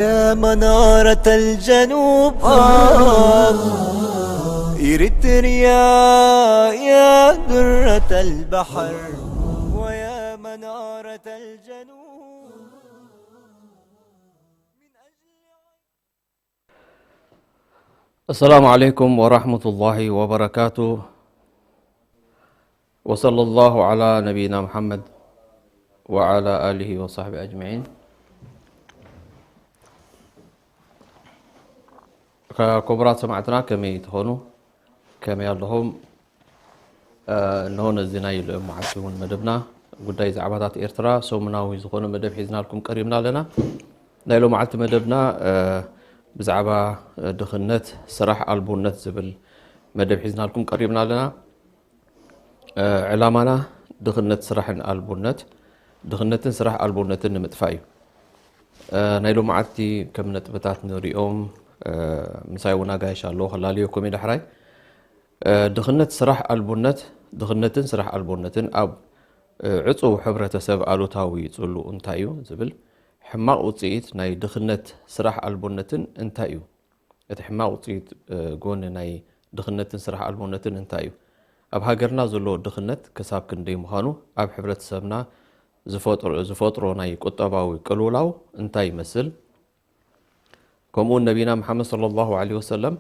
يا منارة الجنوب، آه. إريتريا، يا درة البحر، ويا منارة الجنوب. السلام عليكم ورحمة الله وبركاته. وصلى الله على نبينا محمد وعلى آله وصحبه أجمعين. ክቡራት ሰማዕትና ከመይ ትኾኑ? ከመይ ኣለኹም? እንሆ ነዚ ናይ ሎሚ መዓልቲ እውን መደብና ጉዳይ ዛዕባታት ኤርትራ ሰሙናዊ ዝኾነ መደብ ሒዝናልኩም ቀሪብና ኣለና። ናይ ሎሚ መዓልቲ መደብና ብዛዕባ ድኽነት፣ ስራሕ ኣልቦነት ዝብል መደብ ሒዝናልኩም ቀሪብና ኣለና። ዕላማና ድኽነት፣ ስራሕን ኣልቦነት፣ ድኽነትን ስራሕ ኣልቦነትን ንምጥፋእ እዩ። ናይ ሎሚ መዓልቲ ከም ነጥብታት ንሪኦም፣ ምሳይ እውን ኣጋይሽ ኣለዉ፣ ከላልየኩም እዩ ዳሕራይ። ድኽነት፣ ስራሕ ኣልቦነት፣ ድኽነትን ስራሕ ኣልቦነትን ኣብ ዕጹው ሕብረተሰብ ኣሉታዊ ጽልኡ እንታይ እዩ ዝብል፣ ሕማቕ ውጽኢት ናይ ድኽነት፣ ስራሕ ኣልቦነትን እንታይ እዩ? እቲ ሕማቕ ውጽኢት ጎኒ ናይ ድኽነትን ስራሕ ኣልቦነትን እንታይ እዩ? ኣብ ሃገርና ዘሎ ድኽነት ክሳብ ክንደይ ምዃኑ፣ ኣብ ሕብረተሰብና ዝፈጥሮ ናይ ቁጠባዊ ቅልውላው እንታይ ይመስል? ከምኡውን ነቢና መሓመድ ሰለላሁ ዐለይሂ ወሰለም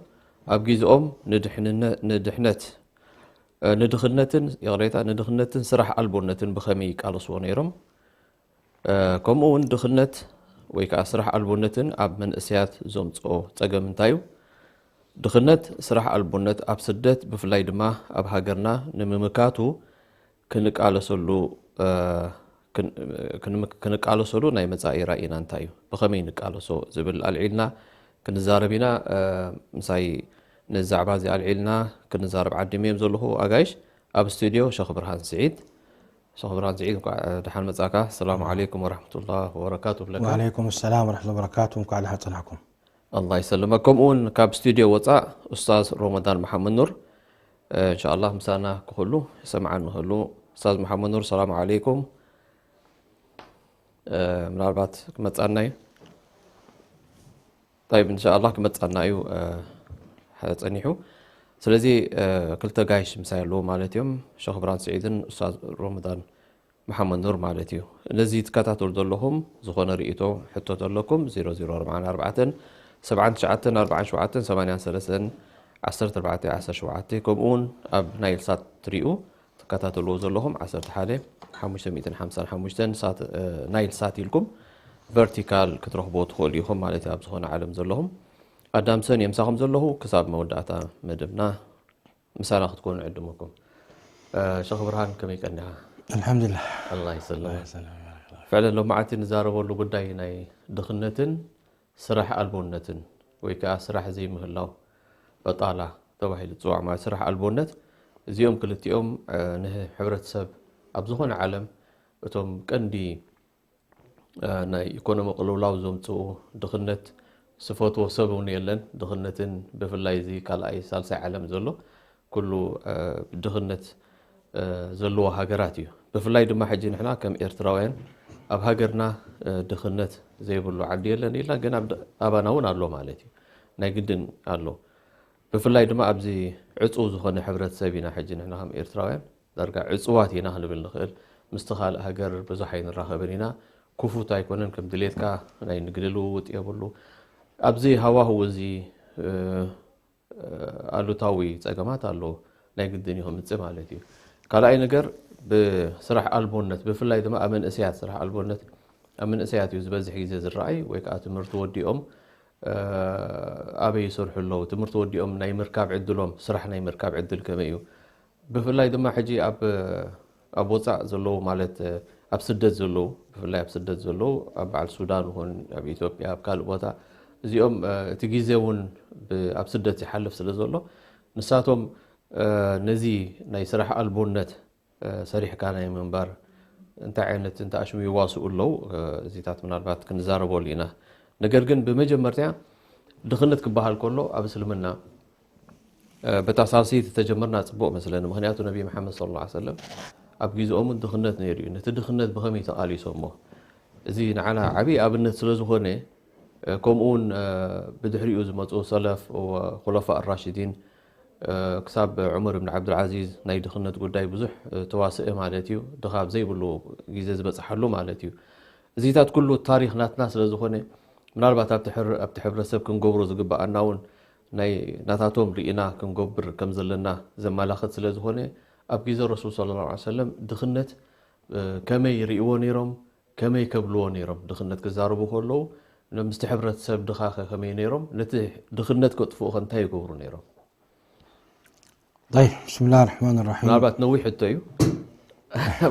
ኣብ ግዜኦም ንድሕነት ንድኽነትን፣ ይቕሬታ፣ ንድኽነትን ስራሕ ኣልቦነትን ብኸመይ ይቃለስዎ ነይሮም? ከምኡ እውን ድኽነት ወይ ከዓ ስራሕ ኣልቦነትን ኣብ መንእሰያት ዘምፅኦ ፀገም እንታይ እዩ? ድኽነት፣ ስራሕ ኣልቦነት ኣብ ስደት ብፍላይ ድማ ኣብ ሃገርና ንምምካቱ ክንቃለሰሉ ክንቃለሰሉ ናይ መፃኢ ራእይና እንታይ እዩ? ብኸመይ ንቃለሶ ዝብል ኣልዒልና ክንዛረብ ኢና። ምሳይ ነዚ ዛዕባ እዚ ኣልዒልና ክንዛረብ ዓዲመ እዮም ዘለኹ ኣጋይሽ። ኣብ ስቱድዮ ሸኽ ብርሃን ስዒድ። ሸኽ ብርሃን ስዒድ፣ እንኳዕ ደሓን መጻእካ። ሰላም ዓለይኩም ወራህመቱላህ ወበረካቱ ብለካ። ወዓለይኩም ሰላም ወራህመቱላህ ወበረካቱ። እንኳዕ ደሓን ጸናሕኩም። ኣላህ ይሰልመክ። ከምኡ እውን ካብ ስቱድዮ ወጻእ ኡስታዝ ሮመዳን መሓመድ ኑር፣ እንሻኣላህ ምሳና ክህሉ ይሰምዓኒ ክህሉ። ኡስታዝ መሓመድ ኑር፣ ሰላም ዓለይኩም። ምናልባት ክመጻና እዩ። ጠይብ፣ እንሻኣላህ ክመጻና እዩ ጸኒሑ። ስለዚ ክልተ ጋይሽ ምሳይ ኣለዉ ማለት እዮም፣ ሸኽ ብርሃን ስዒድን ኡስታዝ ሮመዳን መሓመድ ኑር ማለት እዩ። ነዚ ትከታተሉ ዘለኹም ዝኾነ ርእይቶ፣ ሕቶ ተለኩም፣ ዜሮ ዜሮ ኣርባዓን ኣርባዕተን ሰብዓን ትሽዓተን ኣርባዓን ሸውዓተን ሰማንያን ሰለስተን ዓሰርተ ኣርባዕተ ዓሰርተ ሸውዓተ፣ ከምኡ እውን ኣብ ናይል ሳት ትሪኡ ትከታተልዎ ዘለኹም ዓሰርተ ሓደ ሓሙሽተ ሚእትን ሓምሳን ሓሙሽተን ሳት ናይል ሳት ኢልኩም ቨርቲካል ክትረኽብዎ ትኽእሉ ኢኹም ማለት እዩ። ኣብ ዝኾነ ዓለም ዘለኹም ኣዳምሰን የምሳኹም ዘለኹ ክሳብ መወዳእታ መደብና ምሳና ክትኮኑ ዕድመኩም። ሸኽ ብርሃን ከመይ ቀኒኻ? ኣልሓምዱሊላህ። ኣላ ይሰልም። ፍዕለን ሎም መዓልቲ ንዛረበሉ ጉዳይ ናይ ድኽነትን ስራሕ ኣልቦነትን ወይ ከዓ ስራሕ ዘይምህላው በጣላ ተባሂሉ ዝፅዋዕ ማለት ስራሕ ኣልቦነት፣ እዚኦም ክልቲኦም ንህብረተሰብ ኣብ ዝኾነ ዓለም እቶም ቀንዲ ናይ ኢኮኖሚ ቅልውላው ዘምፅኡ፣ ድኽነት ዝፈትዎ ሰብ እውን የለን። ድኽነትን ብፍላይ እዚ ካልኣይ ሳልሳይ ዓለም ዘሎ ኩሉ ድኽነት ዘለዎ ሃገራት እዩ። ብፍላይ ድማ ሕጂ ንሕና ከም ኤርትራውያን ኣብ ሃገርና ድኽነት ዘይብሉ ዓዲ የለን ኢልና፣ ግን ኣባና እውን ኣሎ ማለት እዩ። ናይ ግድን ኣሎ። ብፍላይ ድማ ኣብዚ ዕፁው ዝኾነ ሕብረተሰብ ኢና ሕጂ ንሕና ከም ኤርትራውያን ዳርጋ ዕፁዋት ኢና ክንብል ንኽእል። ምስቲ ካልእ ሃገር ብዙሕ ኣይንራኸብን ኢና። ክፉት ኣይኮነን፣ ከም ድሌትካ ናይ ንግዲ ልውውጥ የብሉ። ኣብዚ ሃዋህው እዚ ኣሉታዊ ፀገማት ኣሎ፣ ናይ ግድን እዩ ክምፅእ ማለት እዩ። ካልኣይ ነገር ብስራሕ ኣልቦነት፣ ብፍላይ ድማ ኣብ መንእሰያት ስራሕ ኣልቦነት ኣብ መንእሰያት እዩ ዝበዝሕ ግዜ ዝረኣይ፣ ወይ ከዓ ትምህርቲ ወዲኦም ኣበይ ይሰርሑ ኣለዉ፣ ትምህርቲ ወዲኦም ናይ ምርካብ ዕድሎም፣ ስራሕ ናይ ምርካብ ዕድል ከመይ እዩ? ብፍላይ ድማ ሕጂ ኣብ ኣብ ወፃእ ዘለዉ ማለት ኣብ ስደት ዘለዉ፣ ብፍላይ ኣብ ስደት ዘለዉ ኣብ በዓል ሱዳን ይኹን ኣብ ኢትዮጵያ ኣብ ካልእ ቦታ እዚኦም እቲ ግዜ እውን ኣብ ስደት ይሓልፍ ስለ ዘሎ ንሳቶም ነዚ ናይ ስራሕ ኣልቦነት ሰሪሕካ ናይ ምንባር እንታይ ዓይነት እንታይ ኣሽሙ ይዋስኡ ኣለዉ እዚታት ምናልባት ክንዛረበሉ ኢና። ነገር ግን ብመጀመርትያ ድኽነት ክበሃል ከሎ ኣብ እስልምና በታ ሳልሰይቲ ተጀመርና ጽቡቕ መስለኒ። ምኽንያቱ ነቢ መሓመድ ሰለላሁ ዐለይሂ ወሰለም ኣብ ግዜኦም ድኽነት ነይሩ እዩ። ነቲ ድኽነት ብኸመይ ተቓሊሶሞ? እዚ ንዓና ዓብዪ ኣብነት ስለ ዝኾነ ከምኡ እውን ብድሕሪኡ ዝመፁ ሰለፍ፣ ኹለፋእ ራሽዲን፣ ክሳብ ዑመር ብን ዓብዱልዓዚዝ ናይ ድኽነት ጉዳይ ብዙሕ ተዋስአ ማለት እዩ። ድኻ ኣብ ዘይብሉ ግዜ ዝበፅሓሉ ማለት እዩ። እዚታት ኩሉ ታሪኽ ናትና ስለ ዝኾነ፣ ምናልባት ኣብቲ ሕብረ- ኣብቲ ሕብረተሰብ ክንገብሮ ዝግበኣና እውን ናይ ናታቶም ርኢና ክንገብር ከም ዘለና ዘመላኽት ስለ ዝኾነ፣ ኣብ ግዜ ረሱል ሰለላሁ ዐለይሂ ወሰለም ድኽነት ከመይ ይርእይዎ ነይሮም፣ ከመይ ከብልዎ ነይሮም፣ ድኽነት ክዛረቡ ከለዉ ምስቲ ሕብረተሰብ ድኻ ከ ከመይ ነይሮም፣ ነቲ ድኽነት ከጥፍኡ ከ እንታይ ይገብሩ ነይሮም? طيب، بسم الله الرحمن الرحيم. ምናልባት ነዊሕ ሕቶ እዩ።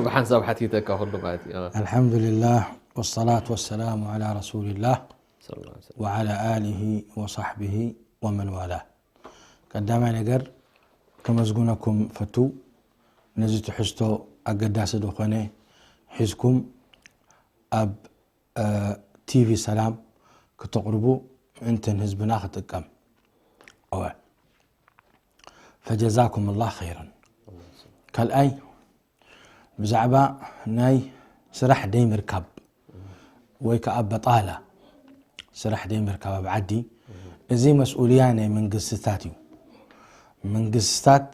ብሓንሳብ ሓቲተካ ኩሉ ማለት እዩ። الحمد لله والصلاة والسلام على رسول الله ሰለላሁ ዐለይሂ ወሰለም። وعلى آله وصحبه ومن والاه. ቀዳማይ ነገር ከመስግነኩም ፈቱ፣ ነዚ ትሕዝቶ ኣገዳሲ ዝኾነ ሒዝኩም ኣብ ቲቪ ሰላም ክተቕርቡ፣ ምእንትን ህዝብና ክጥቀም። እወ፣ ፈጀዛኩም ላህ ኸይረን። ካልኣይ፣ ብዛዕባ ናይ ስራሕ ደይ ምርካብ ወይ ከዓ በጣላ፣ ስራሕ ደይ ምርካብ ኣብ ዓዲ፣ እዚ መስኡልያ ናይ መንግስትታት እዩ። መንግስትታት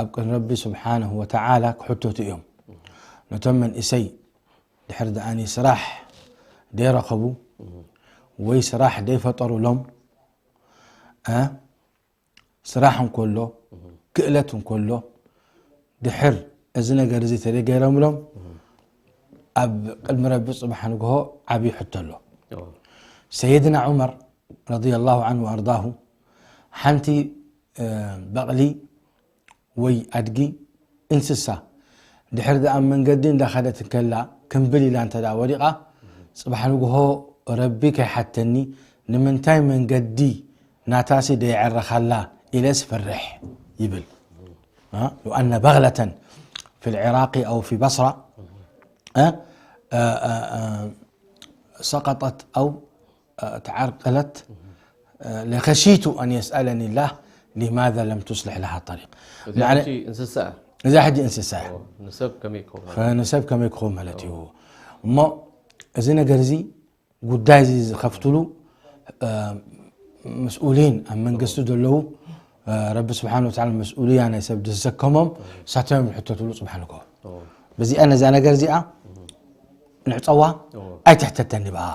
ኣብ ቅድሚ ረቢ ስብሓንሁ ወተዓላ ክሕተቱ እዮም። ነቶም መንእሰይ ድሕር ደኣኒ ስራሕ ደይረኸቡ ወይ ስራሕ ደይፈጠሩሎም፣ እ፣ ስራሕ እንከሎ፣ ክእለት እንከሎ፣ ድሕር እዚ ነገር እዚ ተደገረምሎም፣ ኣብ ቅድሚ ረቢ ጽባሕ ንግሆ ዓብዪ ሕቶ ኣሎ። ሰይድና ዑመር ረዲየላሁ ዐንሁ ወኣርዳሁ፣ ሓንቲ በቕሊ ወይ ኣድጊ፣ እንስሳ፣ ድሕር ደኣ መንገዲ እንዳኸደት እንከላ ክምብል ኢላ እንተ ደኣ ወዲቓ፣ ጽባሕ ንግሆ ረቢ ከይሓተኒ፣ ንምንታይ መንገዲ ናታሲ ደይዐረኻላ ኢለስ ፈርሕ ይብል። ها؟ لو أن بغلة في العراق أو في بصرة، ها؟ آه، آه، آه، سقطت أو آه، تعرقلت، آه، لخشيت أن يسألني الله لماذا لم تصلح لها الطريق. እዚኣ ሕጂ እንስሳ እያ። እዛ ሕጂ እንስሳ እያ። ንሰብ ከመይ ክኸውን? ንሰብ ከመይ ክኸውን ማለት እዩ። እሞ እዚ ነገር እዚ፣ ጉዳይ እዚ ዝኸፍትሉ እ፣ መስኡሊን ኣብ መንግስቲ ዘለዉ፣ እ፣ ረቢ ስብሓን ወተዓላ መስኡልያ ናይ ሰብ ዝሰከሞም ሳቶም ይሕተትሉ ጽባሕ ንግሆ። በዚኣ ነዛ ነገር እዚኣ ንዕፀዋ። ኣይትሕተተኒ ብኣ።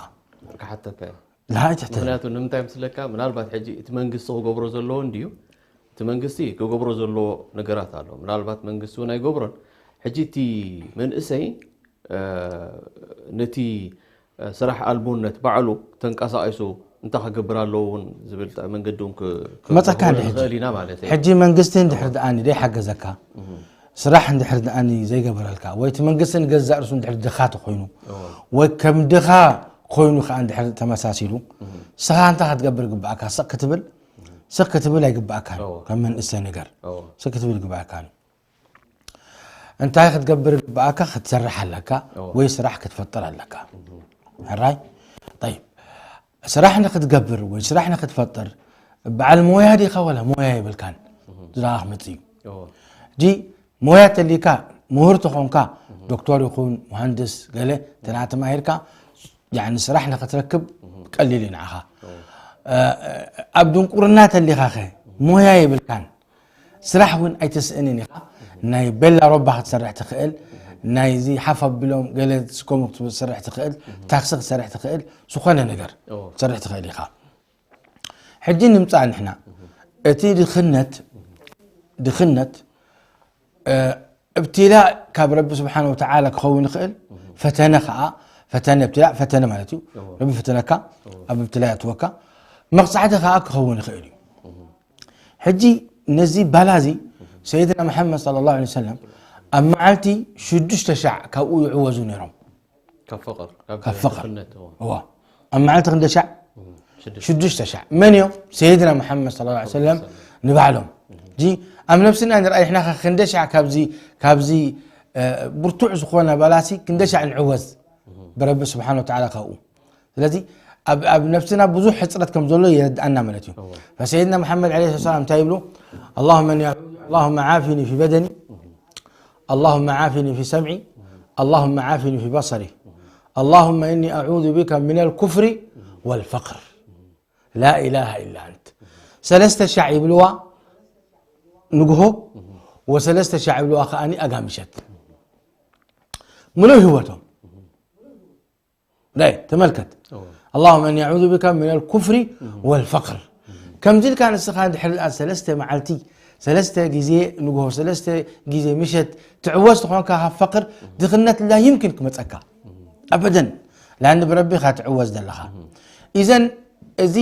ክሓተካ እየ። ላ ኣይትሕተተኒ። ምክንያቱ ንምንታይ ምስለካ፣ ምናልባት ሕጂ እቲ መንግስቲ ክገብሮ ዘለዎ እንድዩ፣ እቲ መንግስቲ ክገብሮ ዘለዎ ነገራት ኣሎ። ምናልባት መንግስቲ እውን ኣይገብሮን። ሕጂ እቲ መንእሰይ እ፣ ነቲ እ፣ ስራሕ ኣልቦነት ባዕሉ ተንቀሳቒሱ እንታይ ክገብር ኣለዎ እውን ዝብል ጥ- መንገዲ እውን ክ- ክመፀካ ክንረኽቦ እንዲ ሕጂ። ንኽእል ኢና ማለት እዩ። ሕጂ መንግስቲ እንድሕር ደኣኒ ደይሓገዘካ፣ ስራሕ እንድሕር ደኣኒ ዘይገበረልካ፣ ወይ እቲ መንግስቲ ንገዛእ ርእሱ እንድሕር ድኻ ተኮይኑ፣ ወይ ከም ድኻ ኮይኑ ከዓ እንድሕር ተመሳሲሉ፣ ስኻ እንታይ ክትገብር ይግባኣካ? ስቕ ክትብል፣ ስቕ ክትብል ኣይግባኣካን። እዎ። ከም መንእሰ ነገር እዎ። ስቕ ክትብል ይግባኣካን። እንታይ ክትገብር ይግባኣካ? ክትሰርሕ ኣለካ፣ እዎ። ወይ ስራሕ ክትፈጥር ኣለካ። ሕራይ? ጠይብ፣ ስራሕ ንክትገብር ወይ ስራሕ ንክትፈጥር በዓል ሞያ ዲኻ ወላ ሞያ የብልካን? ዝረኣ ክመፅእ እዩ። እዎ። ሕጂ ሞያ ተሊካ፣ ምሁር ተኾንካ፣ ዶክተር ይኹን መሃንድስ ገለ ተና ተማሂርካ፣ ያኒ ስራሕ ንክትረክብ ቀሊል እዩ ንዓኻ። እ፣ ኣብ ድንቁርና ተሊኻኸ ሞያ የብልካን፣ ስራሕ እውን ኣይትስእንን ኢኻ። ናይ ቤላ ሮባ ክትሰርሕ ትኽእል፣ ናይዚ ሓፍ ኣቢሎም ገለ ዝስከሙ ክትሰርሕ ትኽእል፣ ታክሲ ክትሰርሕ ትኽእል፣ ዝኾነ ነገር እዎ። ክትሰርሕ ትኽእል ኢኻ። ሕጂ ንምፃእ ንሕና እቲ ድኽነት፣ ድኽነት እ፣ እብትላእ ካብ ረቢ ስብሓን ወተዓላ ክኸውን ይኽእል። ፈተነ ከዓ፣ ፈተነ እብትላእ ፈተነ ማለት እዩ። ረቢ ፈተነካ፣ ኣብ እብትላእ የእትወካ፣ መቕፃዕቲ ከዓ ክኸውን ይኽእል እዩ። ሕጂ ነዚ ባላ እዚ ሰይድና መሓመድ ሰለላሁ ዐለይሂ ወሰለም ኣብ መዓልቲ ሽዱሽተ ሻዕ ካብኡ ይዕወዙ ነይሮም። ካብ ፍቕር፣ ካብ ካብ ፍቕር። ድኽነት፣ እዎ። እዋ ኣብ መዓልቲ ክንደ ሻዕ? ሽዱሽተ። ሽዱሽተ ሻዕ። መን እዮም? ሰይድና መሓመድ ሰለላሁ ዐለይሂ ወሰለም ንባዕሎም። ሕጂ ኣብ ነብስና ንርኣይ፣ ንሕና ኸ ክንደ ሻዕ ካብዚ፣ ካብዚ እ፣ ብርቱዕ ዝኾነ ባላሲ ክንደ ሻዕ ንዕወዝ ብረቢ ስብሓን ወተዓላ ካብኡ። ስለዚ ኣብ፣ ኣብ ነብስና ብዙሕ ሕፅረት ከም ዘሎ የረድኣና ማለት እዩ። ፈሰይድና መሓመድ ዐለይሂ ሰላም እንታይ ይብሉ? اللهم إني أعوذ، اللهم عافني في بدني، اللهم عافني في سمعي، اللهم عافني في بصري، اللهم إني أعوذ بك من الكفر والفقر. ላኢላሃ ኢላ ኣንት። ሰለስተ ሻዕ ይብልዋ ንግሆ፣ ወሰለስተ ሻዕ ይብልዋ ከኣኒ ኣጋ ምሸት። ምሉእ ህይወቶም። ዳይ፣ ተመልከት። اللهم إني أعوذ بك من الكفر والفقر። ከምዚ ኢልካ ንስኻ እንድሕር ደኣ ሰለስተ መዓልቲ፣ ሰለስተ ግዜ ንግሆ፣ ሰለስተ ግዜ ምሸት ትዕወዝ ተኾንካ ካብ ፈቅር፣ ድኽነት ላ ይምክን ክመጸካ። ኣበደን። ላን ብረቢ ኢኻ ትዕወዝ ዘለኻ። ኢዘን እዚ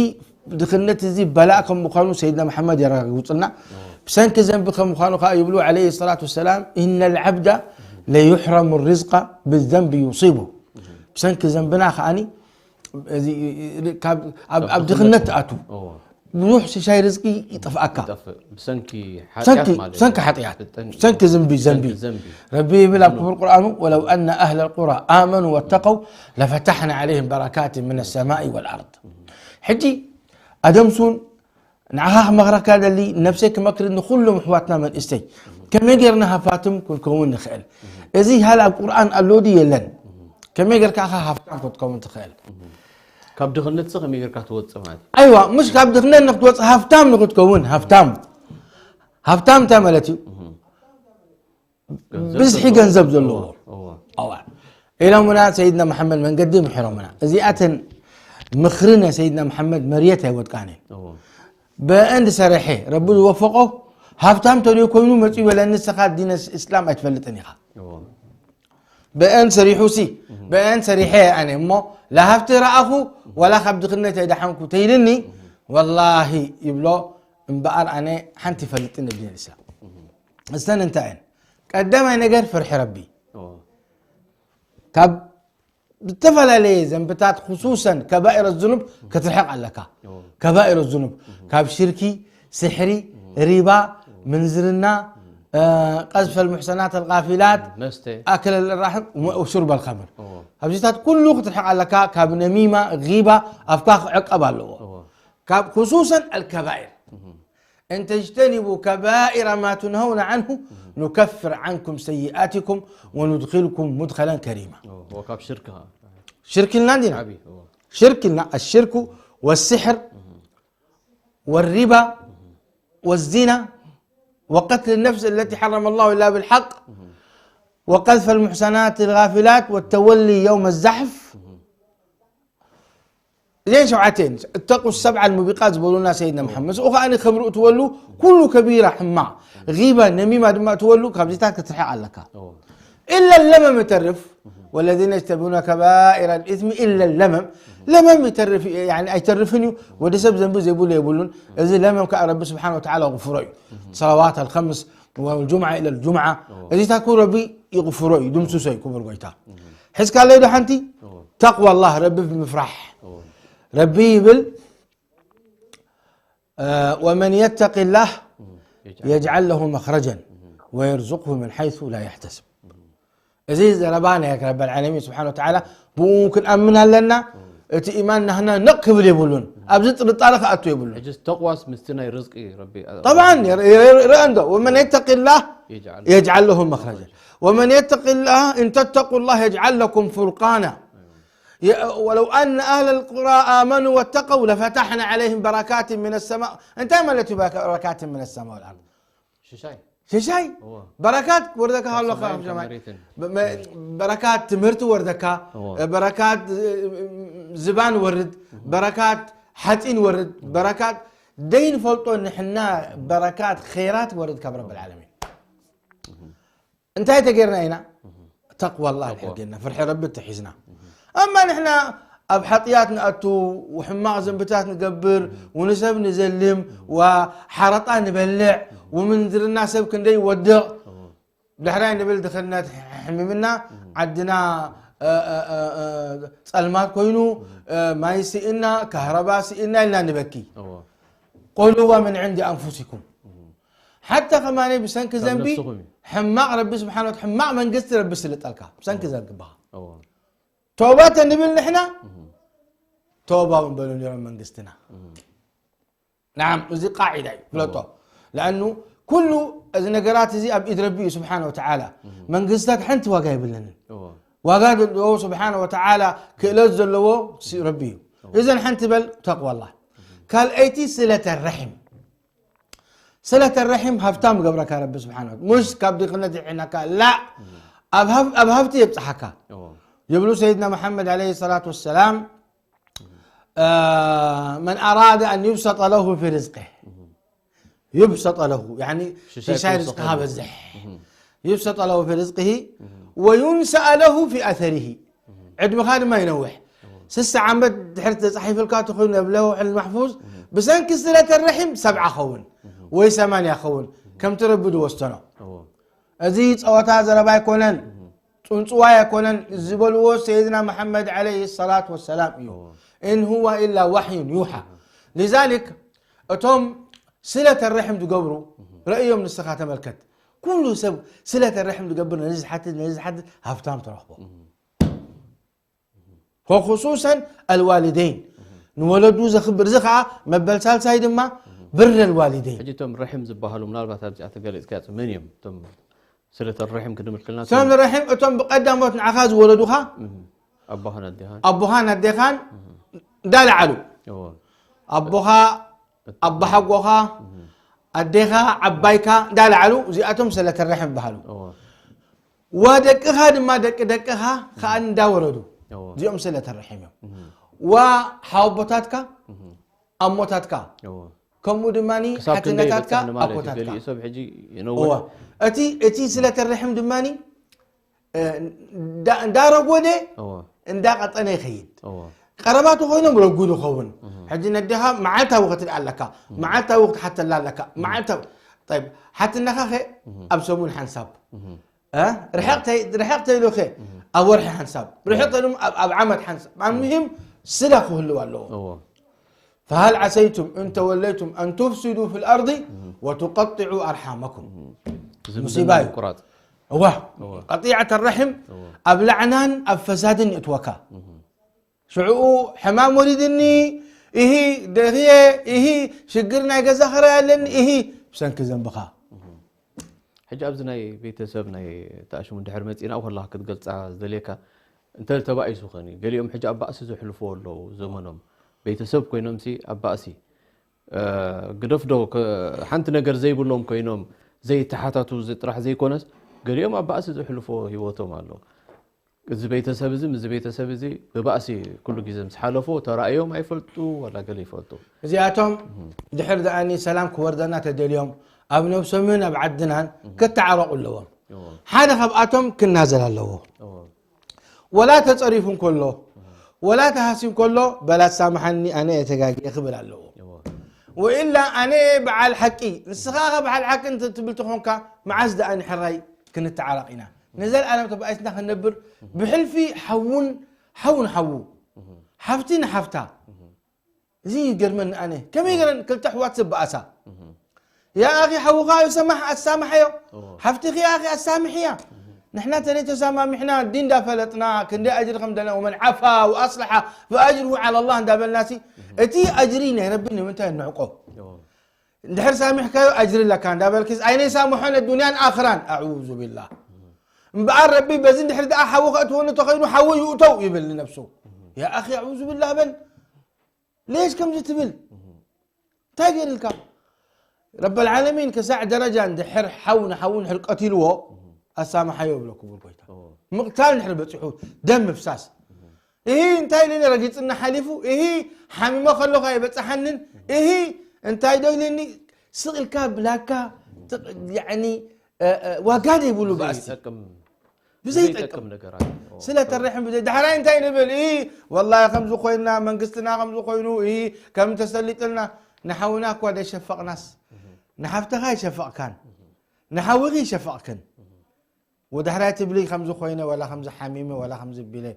ድኽነት እዚ በላእ ከም ምዃኑ ሰይድና መሓመድ የረጋግጹልና። ብሰንኪ ዘንቢ ከም ምዃኑ ከኣ ይብሉ ዓለይሂ ሰላቱ ወሰላም፣ "إن العبد ليحرم الرزق بالذنب يصيبه." ብሰንኪ ዘንብና ከኣኒ እዚ ካብ ኣብ ኣብ ድኽነት ትኣቱ። እዎ። ብዙሕ ሽሻይ ርዝቂ ይጠፍኣካ። ይጠፍእ። ብሰንኪ ብሰንኪ ሓጢኣት ማለት ብሰንኪ እዩ። ሓጢኣት። ብጠን- ብሰንኪ ዝንቢ ዘንቢ። ብሰንኪ ዘንቢ። ረቢ ይብል ኣብ ክቡር ቁርኣኑ፣ "ولو أن أهل القرى آمنوا واتقوا لفتحنا عليهم بركات من السماء والأرض." ሕጂ ኣደምሱን ንዓኻ ክመኽረካ ደሊ ነብሰይ ክመክር ንኹሎም ኣሕዋትና መንእሰይ ከመይ ጌርና ሃፋትም ክንከውን ንኽእል? እዚ ሃል ኣብ ቁርኣን ኣሎ ድዩ የለን? ከመይ ጌርካ ኢኻ ሃፍታም ክትከውን ትኽእል? ካብ ድኽነት ከመይ ጌርካ ትወጽእ ማለት እዩ? ኣይዋ፣ ምሽ ካብ ድኽነት ንክትወጽእ ሃፍታም ንክትከውን፣ ሃፍታም። ሃፍታም እንታይ ማለት እዩ? ገንዘብ ብዝሒ ዘለዎ። ገንዘብ ዘለዎ። እዎ፣ እዎ። ኣዋ። ኢሎምና ሰይድና መሓመድ መንገዲ ምሒሮምና። እዚኣተን ምኽሪ ናይ ሰይድና መሓመድ መርየት ኣይወድቃን እየን። እዎ። ብአንድ ሰሪሐ ረቢ ዝወፈቆ ሃፍታም ተልዩ ኮይኑ መጽኡ ይበለኒ፣ ንስኻ ዲን እስላም ኣይትፈልጥን ኢኻ። እዎ። ብአን ሰሪሑ ሲ፣ ብአን ሰሪሐ ኣነ እሞ ላሃፍቲ ረኣኹ ወላ ካብ ድኽነት ኣይደሓንኩ ተይልኒ፣ ወላሂ ይብሎ እምበኣር ኣነ ሓንቲ ይፈልጥን ዲን እስላም። እስተን እንታይ እየን? ቀዳማይ ነገር ፍርሒ ረቢ። እዎ። ካብ ዝተፈላለየ ዘንብታት ክሱሰን ከባኢረ ዝኑብ ክትርሕቕ ኣለካ። እዎ። ከባኢረ ዝኑብ ካብ ሽርኪ፣ ስሕሪ፣ ሪባ፣ ምንዝርና፣ እ፣ ቀዝፈ ልሙሕሰናት ኣልጋፊላት፣ መስተ። ኣክለ ልራሕም ወሹርበ ልኸምር። እዎ። ካብዚታት ኩሉ ክትርሕቕ ኣለካ። ካብ ነሚማ፣ ጊባ ኣፍካ ክዕቀብ ኣለዎ። እዎ። ካብ ክሱሰን ኣልከባኢር። እን ተጅተኒቡ ከባኢረ ማ ቱንሀውነ ዐንሁ ኑከፍር ዐንኩም ሰይኣቲኩም ወኑድኪልኩም ሙድኸለን ከሪማ። እዎ፣ ካብ ሽርክ ኸዓ። ሽርክ ኢልና እንዲና? ዓብዪ፣ እዎ። ሽርክ ኢልና፣ ኣሽርኩ ወስሕር ወሪባ ወዚና ወቀትል ነፍስ ለቲ ሐረመ ላሁ ኢላ ብልሐቅ ወቀዝፈ ልሙሕሰናት ልጋፊላት ወተወሊ የውመ ዛሕፍ። እዚአን ሸውዓተ እየን። እተቁ ሰብዓ ልሙቢቃት ዝበሉና ሰይድና መሓመድ። ምስኡ ከኣ ከምርኡ ትበሉ ኩሉ ከቢራ ሕማቕ፣ ጊባ፣ ነሚማ ድማ ትበሉ ካብዚታት ክትርሕቕ ኣለካ። እዎ። ኢለ ለመም ይተርፍ። ወለዚነ የጅተኒቡነ ከባኢረ ልኢስሚ ኢለ ለመም። ለመም ይተርፍ፣ ያኒ ኣይተርፍን እዩ። ወዲ ሰብ ዘንቢ ዘይብሉ የብሉን። እዚ ለመም ከኣ ረቢ ስብሓነ ወተዓላ ይቕፍሮ እዩ። ሰለዋት ኣልኸምስ ወልጁምዓ ኢለ ልጁምዓ። እዎ። እዚታት ኩሉ ረቢ ይቕፍሮ እዩ፣ ድምስሶ እዩ፣ ክቡር ጎይታ። ሕዝካ ኣለይ ዶ ሓንቲ? እዎ። ተቅዋ ላህ፣ ረቢ ብምፍራሕ። እዎ። ረቢ ይብል፣ እ፣ "ወመን የተቂ ላህ የጅዓል የጅዓል ለሁ መኽረጀን ወየርዙቅሁ ምን ሓይሱ ላ የሕተስብ።" እዚ ዘረባ ናይ ረበል ዓለሚን ስብሓነ ወተዓላ፣ ብኡ ክንኣምን ኣለና። እቲ ኢማን ናህና ነቕ ክብል የብሉን። ኣብዚ ጥርጣረ ክኣቱ የብሉን። ሕጂ ተቕዋስ ምስቲ ናይ ርዝቂ ረቢ ጠብዓን፣ ር-፣ ር-፣ ርአ እንዶ፣ "ወመን የተቂ ላህ የጅዓል የጅዓል ለሁ መኽረጀን ወመን የተቂ ላህ እን ተተቁ ላህ የጅዓል ለኩም ፉርቃና። የ-፣ ወለው ኣነ ኣህለ ልቁራ ኣመኑ ወተቀው ለፈታሕና ዐለይህም በረካትን ምን ሰማ።" እንታይ ማለት እዩ በረካትን ምን ሰማ ወልኣርድ? ሽሻይ። ሽሻይ። እዎ። በረካት ወርደካ ካብ ኣሎ ሰማይን ካብ ሰማይ። መሬትን። በ-፣ መ-፣ በረካት ትምህርቲ ወርደካ፣ እዎ። በረካት፣ እ፣ ዝባን ወርድ፣ በረካት ሓፂን ወርድ፣ በረካት ደይንፈልጦ ንሕና በረካት ኸይራት ወርድ ካብ ረብል ዓለሚን። እንታይ ተጌርና ኢና? ተቅዋ ኣላህ ተቅዋ። ተጌርና፣ ፍርሒ ረቢ ተሒዝና። ኣማ ንሕና ኣብ ሓጥያት ንኣቱ፣ ሕማቕ ዘንብታት ንገብር፣ ወንሰብ ንዘልም፣ ወሓረጣ ንበልዕ፣ ወምንዝርና ሰብ ክንደይ ይወድቕ። እዎ። ድሕራይ ንብል ድኽነት ሕሚምና፣ ዓድና፣ እ፣ እ፣ እ፣ እ፣ ጸልማት ኮይኑ፣ እ፣ ማይ ስኢና፣ ካህረባ ስኢና ኢልና ንበኪ። እዎ። ቁሉዋ ምን ዕንዲ ኣንፉሲኩም። ሓታ ከማነ ብሰንኪ ካብ ዘንቢ ነብስኹም እዩ። ሕማቕ ረቢ ስብሓነ ወተዓላ፣ ሕማቕ መንግስቲ ረቢ ስልጠልካ። ብሰንኪ እዎ። ዘንቢ በኻ። እዎ። ቶባ ተንብል ንሕና፣ እህ። ቶባ እውን በሉ ነይሮም መንግስትና። እህ። ናዓም፣ እዚ ቃዒዳ እዩ፣ ፍለጦ። እዎ። ለኣኑ ኩሉ እዚ ነገራት እዚ ኣብ ኢድ ረቢ እዩ ስብሓነ ወተዓላ። እህ። መንግስታት ሓንቲ ዋጋ የብለንን። እዎ። ዋጋ ዘለዎ ስብሓነ ወተዓላ ክእለት ዘለዎ ሲ-፣ ረቢ እዩ። እዎ። እዘን ሓንቲ በል ተቅዋላህ። እህ። ካልኣይቲ ስለተ ረሒም። ስለተ ረሒም ሃብታም ገብረካ ረቢ ስብሓን ወተዓላ። ሙሽ ካብ ድኽነት ይዕናካ፣ ላ፣ ኣብ ሃብ-፣ ኣብ ሃብቲ የብጽሓካ። እዎ። ይብሉ ሰይድና መሓመድ ዓለይሂ ሰላቱ ወሰላም፣ አ፣ መን ኣራደ ኣን ዩብሰጠ ለሁ ፊ ርዝቅህ፣ ዩብሰጠ ለሁ፣ ያኒ ሽሻይ ሽሻይ ክውሰኸሉ። ርዝቅኻ በዝሕ። እህ። ዩብሰጠ ለሁ ፊ ርዝቅሂ ወዩንሰአ ለሁ ፊ ኣሰሪሂ። ዕድመኻ ድማ ይነውሕ። ስሳ ዓመት ድሕር ተጻሒፍልካ ተኾይኑ ኣብ ለውሕል ማሕፉዝ፣ ብሰንኪ ስለተ ረሒም ሰብዓ ኸውን ወይ ሰማንያ ኸውን፣ ከምቲ ረቢ ዝወሰኖ። እዎ። እዚ ጸወታ ዘረባ ኣይኮነን፣ ጽንጽዋይ ኣይኮነን ዝበልዎ ሰይድና መሓመድ ዓለይሂ ሰላቱ ወሰላም እዩ። እዎ። ኢን ሁወ ኢላ ዋሕዩን ዩሓ። ሊዛሊክ እቶም ስለተ ረሒም ዝገብሩ ረእዮም ንስኻ ተመልከት። ኩሉ ሰብ ስለተ ረሒም ዝገብር ነዚ ዝሓትት፣ ነዚ ዝሓትት ሃብታም ትረኽቦ። ወኹሱሰን ኣልዋሊደይን ንወለዱ ዘኽብር፣ እዚ ኸዓ መበል ሳልሳይ ድማ ብር ኣልዋሊደይን። ሕጂ እቶም ረሒም ዝበሃሉ ምናልባት ኣብዚኣ ተገሊጽካዮ መን እዮም? እቶም ስለተ ረሒም ክንብል ከለና እቶም ረሒም እቶም ብቐዳሞት ንዓኻ ዝወለዱኻ እህ። ኣቦኻን ኣዴኻን። ኣቦኻን ኣዴኻን እንዳለዓሉ እዎ። ኣቦኻ፣ ኣቦሓጎኻ፣ ኣዴኻ፣ ዓባይካ እንዳለዓሉ እዚኣቶም ስለተ ረሒም ይበሃሉ። እዎ። ወደቅኻ ድማ ደቂ ደቅኻ ኸኣ እንዳወረዱ እዎ። እዚኦም ስለተ ረሒም እዮም። እህ። ወሓወቦታትካ፣ እህ። ኣሞታትካ፣ እዎ። ከምኡ ድማ ክሳብ ክንደይ ሓትነታትካ ይበጽሕ ንማለት እዩ። ኣቦታትካ። ገሊኡ ሰብ ሕጂ ይነውሕ። እዎ። እቲ፣ እቲ ስለተ ረሒም ድማ፣ እ፣ እንዳ-፣ እንዳረጎደ እዎ። እንዳቐጠነ ይኸይድ። እዎ። ቀረባቱ ኮይኖም ረጉድ ይኸውን። እህ። ሕጂ ነዴኻ መዓልታዊ ክትሪኣ ኣለካ፣ እህ። መዓልታዊ ክትሓተላ ኣለካ፣ እህ። መዓልታዊ። ጠይብ፣ ሓትነኻ ኸ እህ። ኣብ ሰሙን ሓንሳብ። እህ። እ? ርሕቕ ተይ-፣ ርሕቕ ተይሉ ኸ እህ። ኣብ ወርሒ ሓንሳብ። ርሕቕ እህ። ተይሉ ኣብ፣ ኣብ ዓመት ሓንሳብ። እህ። ኣልሙሂም ስለ ክህልው ኣለዎ። እዎ። فهل عسيتم إن توليتم أن تفسدوا في الأرض وتقطعوا أرحامكم. ዝምድና ሙሲባ እዩ። ምቁራጽ። እዋ፣ እዋ። ቀጢዐተ ረሒም እዋ። ኣብ ላዕናን ኣብ ፈሳድን ይእትወካ። እህ። ሽዕኡ ሕማም ወሊድኒ፣ እሂ፣ ደኽየ፣ እሂ፣ ሽግር ናይ ገዛ ኸራይ ኣለኒ፣ እሂ፣ ብሰንኪ ዘንብኻ። እህ። ሕጂ ኣብዚ ናይ ቤተሰብ ናይ ተኣሽሙ ድሕር መጺና ከለኻ ክትገልጻ ዝደልየካ፣ እንተ ተባኢሱ ኸኒ፣ ገሊኦም ሕጂ ኣብ ባእሲ ዘሕልፍዎ ኣለዉ ዘመኖም። ቤተሰብ ኮይኖምሲ ኣብ ባእሲ፣ እ፣ ግደፍ ዶ፣ ከ-፣ ሓንቲ ነገር ዘይብሎም ኮይኖም ዘይተሓታቱ እዚ ጥራሕ ዘይኮነስ፣ ገሊኦም ኣብ ባእሲ ዘሕልፍዎ ህይወቶም ኣሎ። እዚ ቤተሰብ እዚ፣ ምስ ቤተሰብ እዚ ብባእሲ ኩሉ ግዜ ምስ ሓለፎ ተራእዮም ኣይፈልጡ፣ ዋላ ገለ ይፈልጡ። እዚኣቶም እህ። ድሕር ደኣኒ ሰላም ክወርደና ተደልዮም፣ ኣብ ነብሶምን ኣብ ዓድናን እህ። ክተዓረቑ ኣለዎም። እዎ። ሓደ ካብኣቶም ክናዘል ኣለዎ። እዎ። ወላ ተጸሪፉ እንከሎ፣ እህ። ወላ ተሃስዩ እንከሎ፣ በላ ትሳምሓኒ፣ ኣነ እየ ተጋግየ ክብል ኣለዎ። እዎ። ወኢላ ኣነ እየ በዓል ሓቂ፣ ንስኻ ኸ በዓል ሓቂ እንተ ትብል ተኾንካ፣ መዓስ ደኣኒ ሕራይ ክንተዓረቕ ኢና? ንዘለኣለም ተባኢስና ክንነብር፣ ብሕልፊ ሓውን፣ ሓው ንሓዉ፣ እህ። ሓፍቲ ንሓፍታ። እህ። እዚ ይገርመኒ ኣነ። ከመይ ገረን ክልተ ኣሕዋት ዝበኣሳ? እህ። ያ ኣኺ ሓውኻ ይሰማሕ፣ ኣሳምሓዮ። እዎ። ሓፍትኺ ኣኺ ኣሳምሕያ። እህ። ንሕና ተለይ ተሰማሚሕና፣ ዲን እንዳፈለጥና፣ ክንደይ ኣጅሪ ከም ደለና፣ ወመን ዓፋ ወኣስለሓ ፈኣጅሩሁ ዓላ ላህ እንዳበልናሲ፣ እህ። እቲ ኣጅሪ ናይ ረቢ ንምንታይ ንዕቆ? እዎ። እንድሕር ሳሚሕካዮ ኣጅሪ ኣለካ እንዳበልክስ፣ ኣይነይ ሳምሖን ኣዱንያን ኣኽራን። ኣዑዙ ቢላህ። እምበኣር ረቢ በዚ እንድሕር ደኣ ሓዊ ከእትወኒ ተኸይኑ ሓዊ ይእተው ይብል ንነብሱ። ያ ኣኺ ኣዑዙ ቢላህ በል። ሌሽ ከምዚ ትብል? እንታይ ገይርልካ? ረበል ዓለሚን ክሳዕ ደረጃ እንድሕር ሓው ንሓው እንድሕር ቀቲልዎ፣ ኣሳምሓዮ ይብሎ ክቡር ጎይታ። እዎ። ምቕታል እንድሕር በጺሑ፣ ደም ምፍሳስ። እሂ እንታይ ኢሉኒ ረጊጽና ሓሊፉ፣ እሂ ሓሚመ ከለኹ ኣይበጽሓንን፣ እሂ እንታይ ዶ ኢሉኒ ስቕ ኢልካ ብላካ ትቕ-፣ ያዕኒ፣ እ፣ እ፣ ዋጋ ዘይብሉ ባእሲ። ዘይጠቅም፣ ብዘይጠቅም። ዘይጠቅም ነገራት። እዎ። ስለ ተርሕም ብዘይ-፣ ዳሕራይ እንታይ ንብል? እሂ ወላሂ ከምዚ ኮይንና፣ መንግስትና ከምዚ ኮይኑ፣ እሂ ከም ተሰሊጥልና፣ ንሓውና እኳ ደይሸፈቕናስ፣ እህ። ንሓፍተኻ ኣይሸፈቕካን፣ እህ። ንሓውኺ ይሸፈቕክን። እህ። ወዳሕራይ ትብሊ ከምዚ ኮይነ፣ ወላ ከምዚ ሓሚመ፣ ወላ ከምዚ ቢለ፣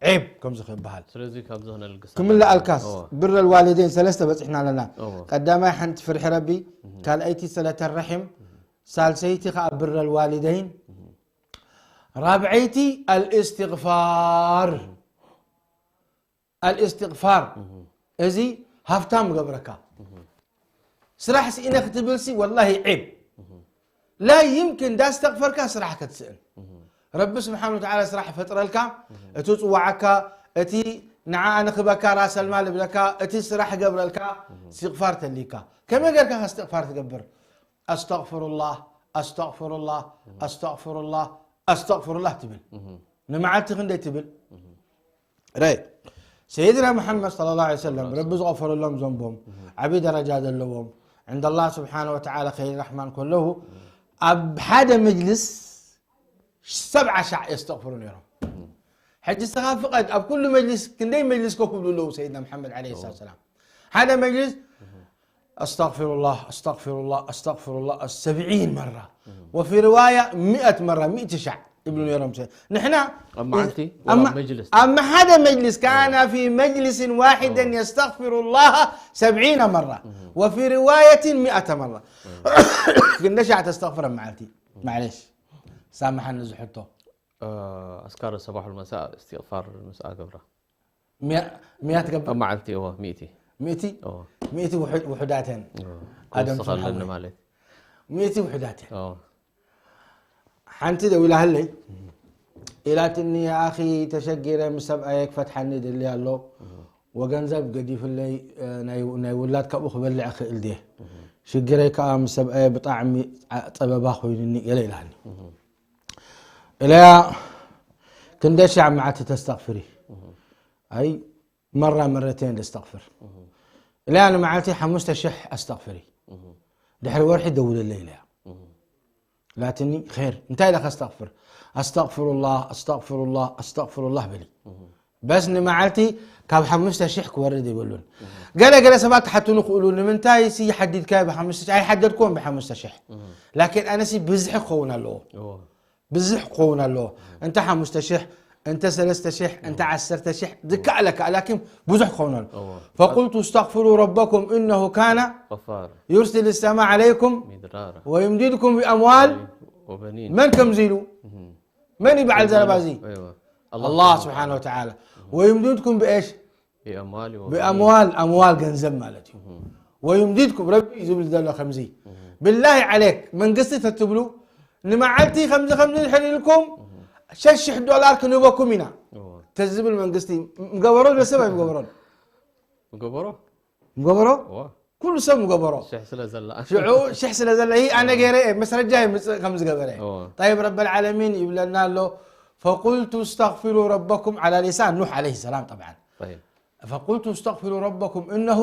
ዒብ ከምዚ ክበሃል። ስለዚ ካብዚ ክነልግስ ክምለኣልካስ፣ ኣለና። እዎ። ብረል ዋሊደይን ሰለስተ በጺሕና ኣለና። እዎ። ቀዳማይ ሓንቲ ፍርሒ ረቢ፣ እህ። ካልኣይቲ ሰለተ ረሒም፣ እህ። ሳልሰይቲ ከኣ ብረል ዋሊደይን፣ እህ። ራብዐይቲ ኣልእስትግፋር። እህ። ኣልእስትግፋር። እህ። እዚ ሃፍታም ገብረካ። እህ። ስራሕ ስኢነ ክትብልሲ ወላሂ ዒብ። እህ። ላ ይምክን እንዳስተግፈርካ ስራሕ ክትስእን። እህ። ረቢ ስብሓን ወተዓላ ስራሕ ፈጥረልካ፣ እህ። እቲ ጽዋዓካ፣ እቲ ንዓ ኣነ ክበካ ራሰልማል እብለካ፣ እቲ ስራሕ ገብረልካ፣ እስትቕፋር ተሊካ። ከመይ ጌርካ እስትቕፋር ትገብር? ኣስተቕፍሩላህ፣ ኣስተቕፍሩላህ፣ ኣስተቕፍሩላህ፣ ኣስተቕፍሩላህ ትብል። ንመዓልቲ ክንደይ ትብል? ረይ ሰይድና መሓመድ ሰለላሁ ዐለይሂ ወሰለም ረቢ ዝቐፈረሎም ዘንቦም ዓቢ ደረጃ ዘለዎም ዕንደ ኣላህ ስብሓነ ወተዓላ ኸይር ራሕማን ከለዉ ኣብ ሓደ መጅልስ ሰብዓ ሻዕ የስተቕፍሩ ነይሮም። ሕጂ ንስኻ ፍቐድ ኣብ ኩሉ መጅልስ ክንደይ መጅልስ ኮፍ ይብሉ ኣለዉ ሰይድና መሓመድ ዐለይሂ ሰላቱ ወሰላም ሓደ መጅልስ أستغفر الله أستغفر الله أستغفر الله سبعين مرة وفي رواية مئة مرة مئة ሻዕ ይብሉ ነይሮም ንሕና ኣብ መዓልቲ ወላ ኣብ መጅልስ ኣብ ሓደ መጅልስ كان في مجلس واحد يستغفر الله سبعين مرة وفي رواية مئة مرة ክንደ ሻዕ ተስተቕፍር ኣብ መዓልቲ معليش سامحني ዝሕቶ ኣስካር ሰባሕ መሳእ እስትቕፋር ምስኣ ገብራ ሚያ ትገብር ኣብ መዓልቲ እዎ ሚእቲ ሚእቲ እዎ ሚእቲ ውሑድ- ውሑዳተን እዎ። ኣደም ክወስኸለኒ ስብሓን። ማለት ሚእቲ ውሑዳተን እዎ ሓንቲ ደዊላህለይ ኢላትኒ ኣኺ ተሸጊረ ምስ ሰብኣየ ክፈትሓኒ ደሊ ኣሎ ወገንዘብ ገዲፍለይ እ፣ ናይ- ናይ ውላድ ካብኡ ክበልዕ እኽእል ድየ ሽግረይ ከዓ ምስ ሰብኣየ ብጣዕሚ ዓ- ፀበባ ኮይኑኒ ገለ ኢላኒ ኢለያ ክንደይ ሻዕ መዓልቲ ተስተቕፍሪ ኣይ መራ መረተይን ደስተቕፍር ኢለያ ንመዓልቲ ሓሙሽተ ሽሕ ኣስተቕፍሪ ድሕሪ ወርሒ ደውልለይ ኢለያ ላትኒ ር እንታይ ኢለ ከስተቕፍር ኣስተቕፍሩላህ ኣስተቕፍሩላህ ኣስተቕፍሩላህ በሊ በስ ንመዓልቲ ካብ ሓሙሽተ ሽሕ ክወርድ ይብሉን ገለ ገለ ሰባት ክሓቱኒ ክእሉ ንምንታይ ሲ ሓዲድካዮ ብሓሙሽተ ሽሕ ኣይሓደድክዎን ብሓሙሽተ ሽሕ ላኪን ኣነሲ ብዝሒ ክኸውን ኣለዎ እዎ ብዝሕ ክኸውን ኣለዎ እንተ ሓሙሽተ ሽሕ እንተ ሰለስተ ሽሕ እንተ ዓሰርተ ሽሕ ዝከኣለካ ላኪን ብዙሕ ክኸውን ኣሎ እዎ فقلت استغفروا ربكم إنه كان غفار يرسل السماء عليكم مدرارا ويمددكم بأموال وبنين መን ከምዚ ኢሉ መን እዩ በዓል ዘረባ እዚ أيوة الله سبحانه وتعالى ويمددكم بإيش بأموال وبنين بأموال أموال ገንዘብ ማለት እዩ ويمددكم ረቢ እዩ ዝብል ዘሎ ከምዚ بالله عليك መንግስቲ ተትብሉ ንመዓልቲ ከምዚ ከምዚ ድሕር ኢልኩም ሸሽሕ ዶላር ክንህበኩም ኢና እዎ ተዝብል መንግስቲ ምገበሮ ለሰብ ኣይምገበሮን ገበሮ ምገበሮ እዎ ኩሉ ሰብ ምገበሮ ሽሕ ስለ ዘላ ሽዑ ሽሕ ስለ ዘለ ይህ ኣነ ገይረ እየ መስረጃ የምፅእ ከም ዝገበረ እዎ طيب رب العالمين ይብለና ኣሎ فقلت استغفروا ربكم على لسان نوح عليه السلام طبعا طيب فقلت استغفروا ربكم إنه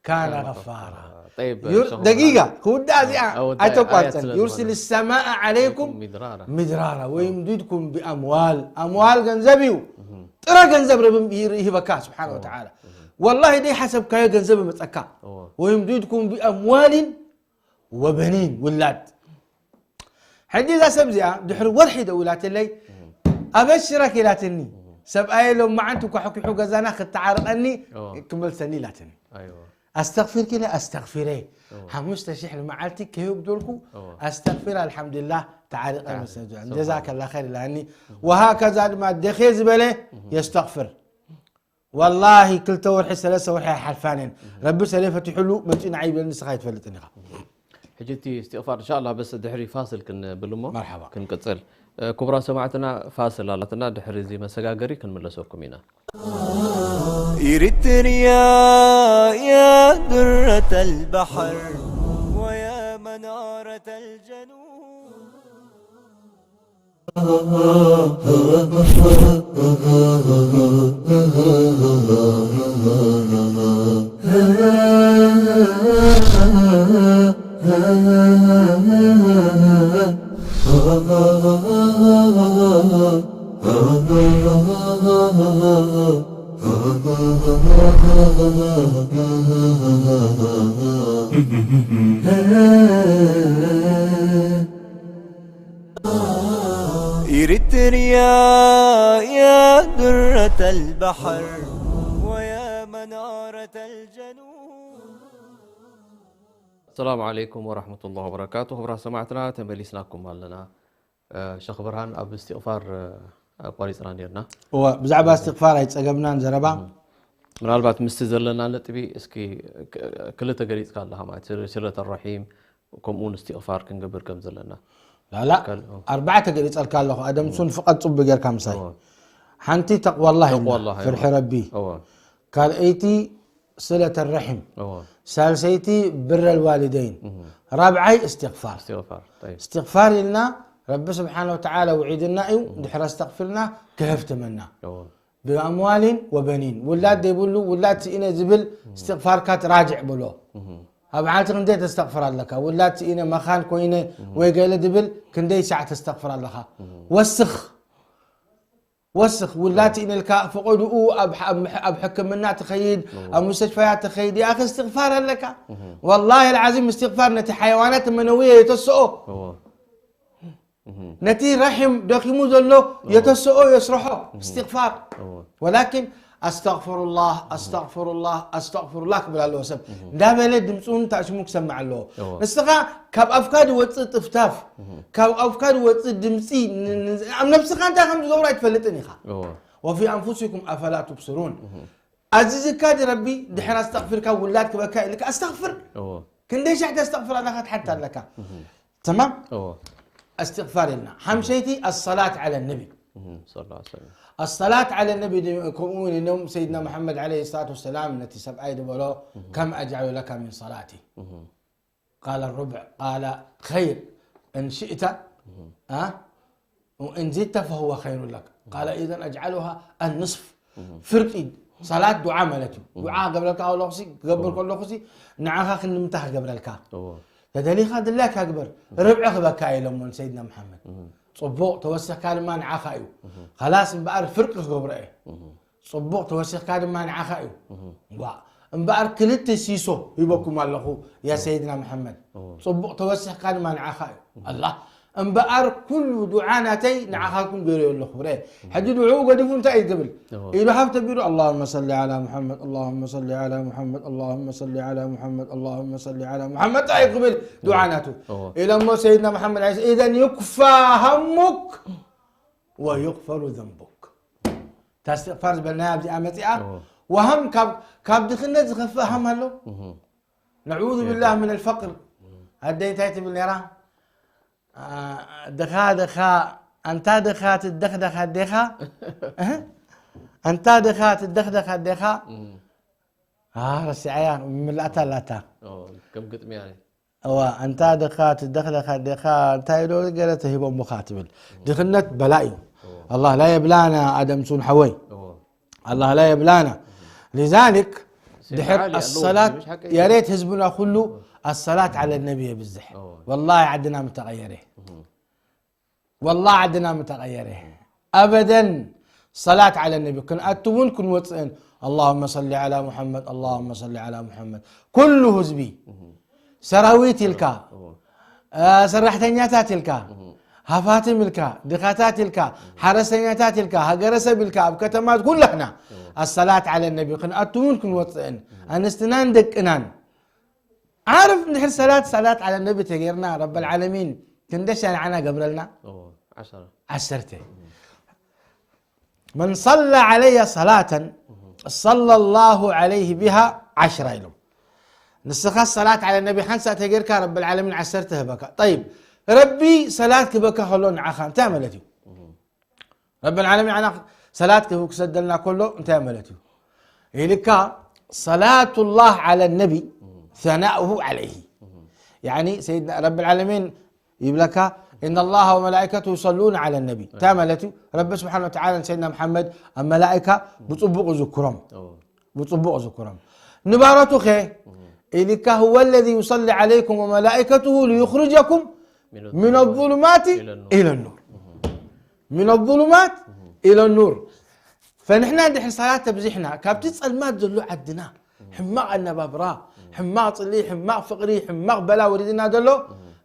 كان غفارا طيب ير- شيخ دقيقة محمد. ክውዳእ እዚኣ أو ኣይተቋርፀን آيات يرسل السماء عليكم مدرارا مدرارا ويمددكم بأموال أموال ገንዘብ እዩ ጥረ ገንዘብ ረቢ ይህበካ ስብሓን ወተዓላ ወላሂ ደይ ሓሰብካዮ ገንዘብ ይመፀካ እዎ ويمددكم بأموال وبنين ውላድ ሕጂ እዛ ሰብ እዚኣ ድሕሪ ወርሒ ደዊላትለይ ኣበሽረክ ኢላትኒ ሰብኣየ ሎም መዓንቲ ኳሕኩሑ ገዛና ክተዓርቀኒ እዎ ክመልሰኒ ኢላትኒ أيوة ኣስተግፊርክ ኢለ ኣስተግፊረ ሓሙሽተ ሽሕ ንመዓልቲ ከይብደልኩ እዎ ኣስተግፊር ኣልሓምዱሊላህ ተዓሪቀ ተዓሪቀ። መሰ ጀዛከላ ኸይር ኢላኒ ወሃከዛ ድማ ደኼ ዝበለ የስተግፍር ወላሂ ክልተ ወርሒ ሰለስተ ወርሒ ኣይሓልፋን እየን ረቢ ሰለይ ፈቲሑሉ መፂኡ ንዓይ ይብለኒ ንስኻ ኣይትፈልጥን ኢኻ ሕጂ እቲ እስትቕፋር እንሻላ በስ ድሕሪ ፋስል ክንብል እሞ መርሓባ። ክንቅፅል እ፣ ክቡራት ሰማዕትና ፋስል ኣላትና ድሕሪ እዚ መሰጋገሪ ክንምለሰኩም ኢና إريتريا يا درة البحر ويا منارة الجنوب إريتريا يا درة البحر ويا منارة الجنوب السلام عليكم ورحمة الله وبركاته ክቡራት ሰማዕትና ተመሊስናኩም ኣለና እ፣ ሸኽ ብርሃን ኣብ እስትቕፋር እ፣ ኣቋሪፅና ነርና እወ ብዛዕባ እስትቕፋር ኣይፀገምናን ዘረባ ምናልባት ምስቲ ዘለና ነጥቢ እስኪ ክ- ክልተ ገሊፅካ ኣለካ ማለት ስለ- ስለት ረሒም ከምኡ እውን እስትቕፋር ክንገብር ከም ዘለና ላላ ካልእ- ኣርባዕተ ገሊፀልካ ኣለኹ ኣደምሱን ፍቐድ ፅቡቅ ጌርካ ምሳይ እዎ። ሓንቲ ተቕዋላህ ኢልና፣ ተቕዋላህ፣ ፍርሒ እዋ። ረቢ። እዋ። ካልኣይቲ ስለተ ረሒም። እዋ። ሳልሰይቲ ብረል ዋሊደይን። ራብዓይ እስትቕፋር። እስትቕፋር። ጠይብ። እስትቕፋር ኢልና ረቢ ስብሓነ ወተዓላ ውዒድና እዩ። ድሕሪ ኣስተቕፊርና ክህፍትመና። እዋ። ብኣምዋሊን ወበኒን። ውላድ ዘይብሉ ውላድ ስኢነ ዝብል እስትቕፋርካ ትራጅዕ ብሎ። ኣብ ዓልቲ ክንደይ ተስተቕፍር ኣለካ? ውላድ ስኢነ መኻን ኮይነ ወይ ገለ ዝብል ክንደይ ሳዕ ተስተቕፍር ኣለኻ? ወስኽ ወስኽ ውላድ ስኢነ ኢልካ ፈቐድኡ ኣብ ኣብ ሕክምና ትኸይድ ኣብ ሙስተሽፈያት ትኸይድ ያኺ እስትቕፋር ኣለካ። ወላሂ العظيم እስትቕፋር ነቲ ሓይዋናት መነውየ የተስኦ። እዋ። ነቲ ረሒም ደኺሙ ዘሎ የተስኦ የስርሖ እስትቕፋር። ወላኪን ኣስተግፍሩላህ ኣስተግፍሩላህ ኣስተግፍሩላህ ክብል ኣለዎ ሰብ። እንዳበለ ድምፁ እውን ታእሽሙ ክሰማዕ ኣለዎ። እዎ። ንስኻ ካብ ኣፍካ ዝወፅእ ጥፍታፍ፣ ካብ ኣፍካ ዝወፅእ ድምፂ ን- ን- ኣብ ነብስኻ እንታይ ከም ዝገብሮ ኣይትፈልጥን ኢኻ። እዎ። وفي أنفسكم أفلا تبصرون ኣዚዝካ ድረቢ ድሕር ኣስተግፊርካ ውላድ ክበካ ኢልካ ኣስተግፍር እዎ። ክንደይ ሻዕ ተስተግፍር ኣለካ ትሓት ኣለካ ተማም እዎ። እስትግፋር ኢልና ሓምሸይቲ ኣሰላት ዓለ ነቢ እህ፣ ሰለላሁ ዐለይሂ ወሰለም። ኣሰላት ዓለ ነቢ ድ- ከምኡ እውን እኖም ሰይድና መሓመድ ዓለይሂ ሰላቱ ወሰላም ነቲ ሰብኣይ ዝበሎ ከም ኣጅዓሉ ለካ ምን ሰላቲ ቃለ ሩብዕ ቃለ ኸይር እንሽእተ አ? ወእን ዚድተ ፈሁወ ኸይሩ ለክ ቃለ ኢዘን ኣጅዓሉሃ ኣንስፍ ፍርቂ ሰላት ዱዓ ማለት እዩ። ዱዓ ክገብረልካ ከለኹሲ ክገብር ከለኹሲ ንዓኻ ክንምታ ክገብረልካ እዎ። ተደሊኻ ድላይካ ግበር ርብዒ ክበካ ኢሎሞን ሰይድና መሓመድ ጽቡቕ ተወሲኽካ ድማ ንዓኻ እዩ ኸላስ እምበኣር ፍርቂ ክገብሮ እየ ጽቡቕ ተወሲኽካ ድማ ንዓኻ እዩ ዋ እምበኣር ክልተ ሲሶ ሂበኩም ኣለኹ ያ ሰይድና መሓመድ ጽቡቕ ተወሲኽካ ድማ ንዓኻ እዩ ኣላ እምበኣር ኩሉ ዱዓ ናተይ ንዓኻኩም ገይረዮ ኣለኹ ረ ሕጂ ድዑኡ ገዲፉ እንታይ እዩ ዝብል እዎ። ኢሉ ሃብ ተቢሉ اللهم صل على محمد اللهم صل على محمد اللهم صل على محمد اللهم صل على محمد እንታይ እዩ ክብል ዱዓ ናቱ እዎ። ኢሎሞ ሰይድና መሓመድ ዐለ إذا يكفى همك ويغفر ذنبك እታ እስትቕፋር ዝበልናያ ኣብዚኣ መፂኣ እዎ። ወሃም ካብ ካብ ድኽነት ዝኸፍእ ሃም ኣሎ እህ፣ نعوذ بالله من الفقر ኣደይ እንታይ ትብል ነራ ድኻ ድኻ ኣንታ ድኻ ትደኽደኽ ኣዴኻ ኣንታ ድኻ ትደኽደኽ ኣዴኻ እህ። ረሲዓያ ምላእታ ኣላታ እዎ፣ ከም ግጥሚ ያኔ። እዋ ኣንታ ድኻ ትደኽደኽ ኣዴኻ እንታይ ዶ ገለ ተሂቦምኻ ትብል ድኽነት በላ እዩ ኣላ ላ የብላና ኣደም ሱን ሓወይ እዎ። ኣላ ላ የብላና لذلك سيدنا ድሕር علي ኣሰላት ኣለዎ፣ مش حق የሬት ህዝብና ኩሉ ኣሰላት ዓለ ነቢ የብዝሕ እዎ። ወላሂ ዓድና ምተቐየረ ወላሂ ዓድና ምተቐየረ ኣበደን ሰላት ዓለ ነቢ ክንኣቱ እውን ክንወፅእን اللهم صل على محمد اللهم صل على محمد ኩሉ ህዝቢ ሰራዊት ኢልካ ሰራሕተኛታት ኢልካ ሃፋትም ኢልካ ድኻታት ኢልካ ሓረሰኛታት ኢልካ ሃገረሰብ ኢልካ ኣብ ከተማት ኩላህና ኣሰላት ዓለ ነቢ ክንኣቱ እውን ክንወፅእን ኣንስትናን ደቅናን ዓርፍ እንድሕር ሰላት ሰላት ዓለ ነቢ ተገይርና ረብ ልዓለሚን ክንደ ሸሪዓና ገብረልና እዎ፣ ዓሰራ። ዓሰርተ من صلى علي صلاة صلى الله عليه بها عشرة ኢሎም ንስኻ ሰላት ዓለ ነቢ ሓንሳ ተገይርካ ረብ ልዓለሚን ዓሰርተ ህበካ ጠይብ ረቢ ሰላት ክበካ ከሎ ንዓኻ እንታይ ማለት እዩ ረብ ልዓለሚን ዓና ሰላት ክሰደልና ከሎ እንታይ ማለት እዩ ኢልካ صلاة الله على النبي ثناؤه عليه يعني سيدنا رب العالمين ይብለካ إن الله وملائكته يصلون على النبي እንታይ ማለት እዩ ረቢ ስብሓን ወተዓላ ንሰይድና መሓመድ ኣብ መላእካ ብፅቡቕ ዝክሮም እዎ። ብፅቡቕ ዝክሮም ንባረቱ ኸ ኢልካ هو الذي يصلي عليكم وملائكته ليخرجكم من الظلمات إلى النور من الظلمات إلى النور فنحن እንድሕር ሰላት ተብዚሕና ካብቲ ፀልማት ዘሎ ዓድና ሕማቕ ኣነባብራ ሕማቕ ፅሊ ሕማቕ ፍቕሪ ሕማቕ በላ ወሪድና ዘሎ